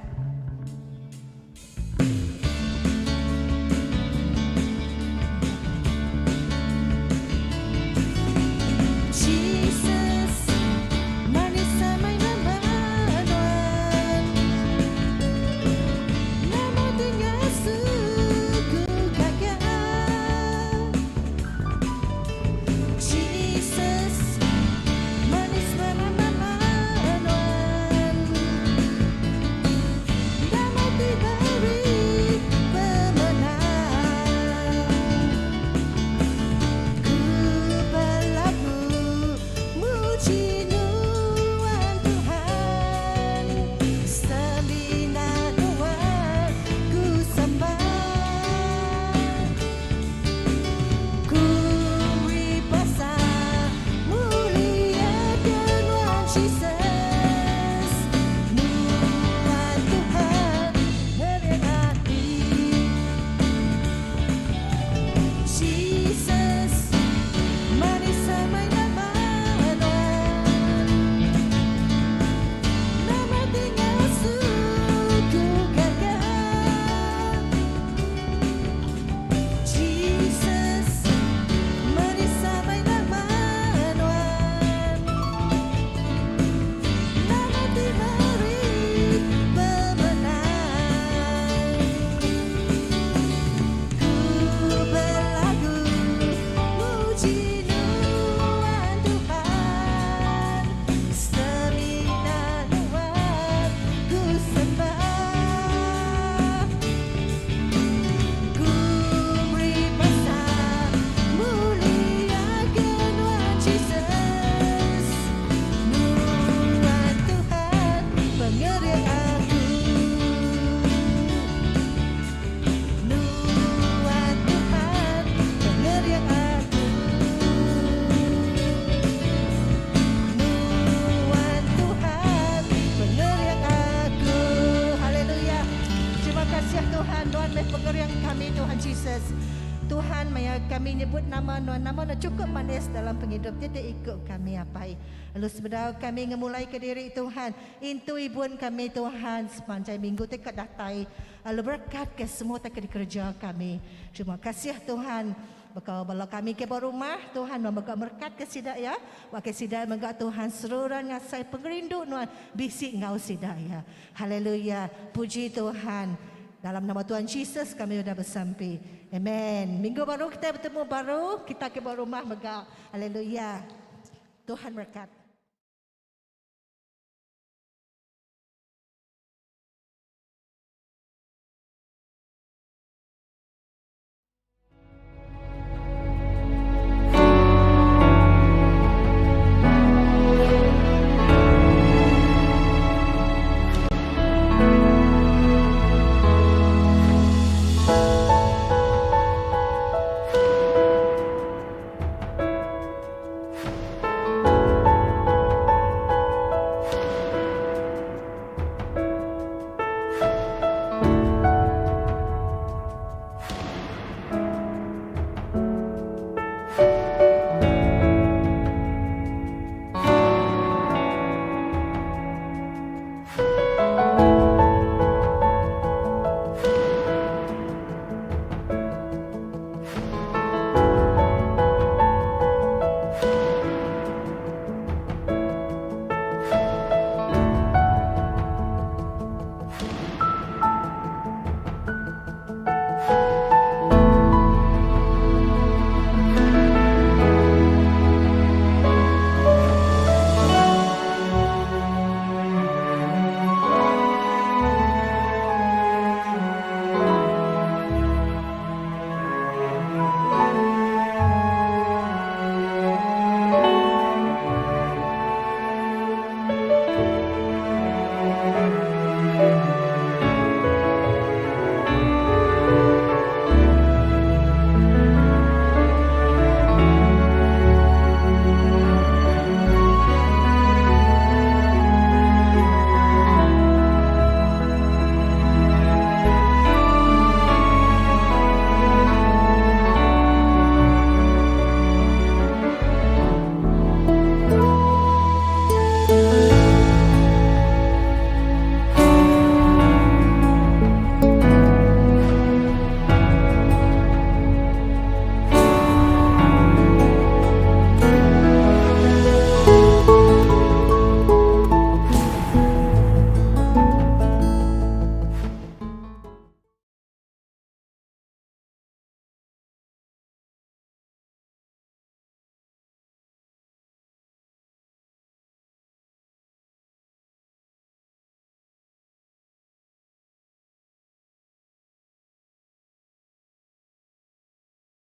Lalu sebedau kami ngemulai ke diri Tuhan, intu ibun kami Tuhan sepanjai minggu ti ka datai lalu berekat ke semua ti ka dikereja kami. Terima kasih Tuhan. Baka bala kami ke ba rumah Tuhan nuan mega merekat ke sida iya. Baka sida mega Tuhan seruran ngasai pengerindu nuan bisi enggau sida iya. Haleluya. Puji Tuhan. Dalam nama Tuhan Jesus kami udah besampi. Amen. Minggu baru kitai betemu baru kita ke ba rumah mega. Haleluya. Tuhan merekat.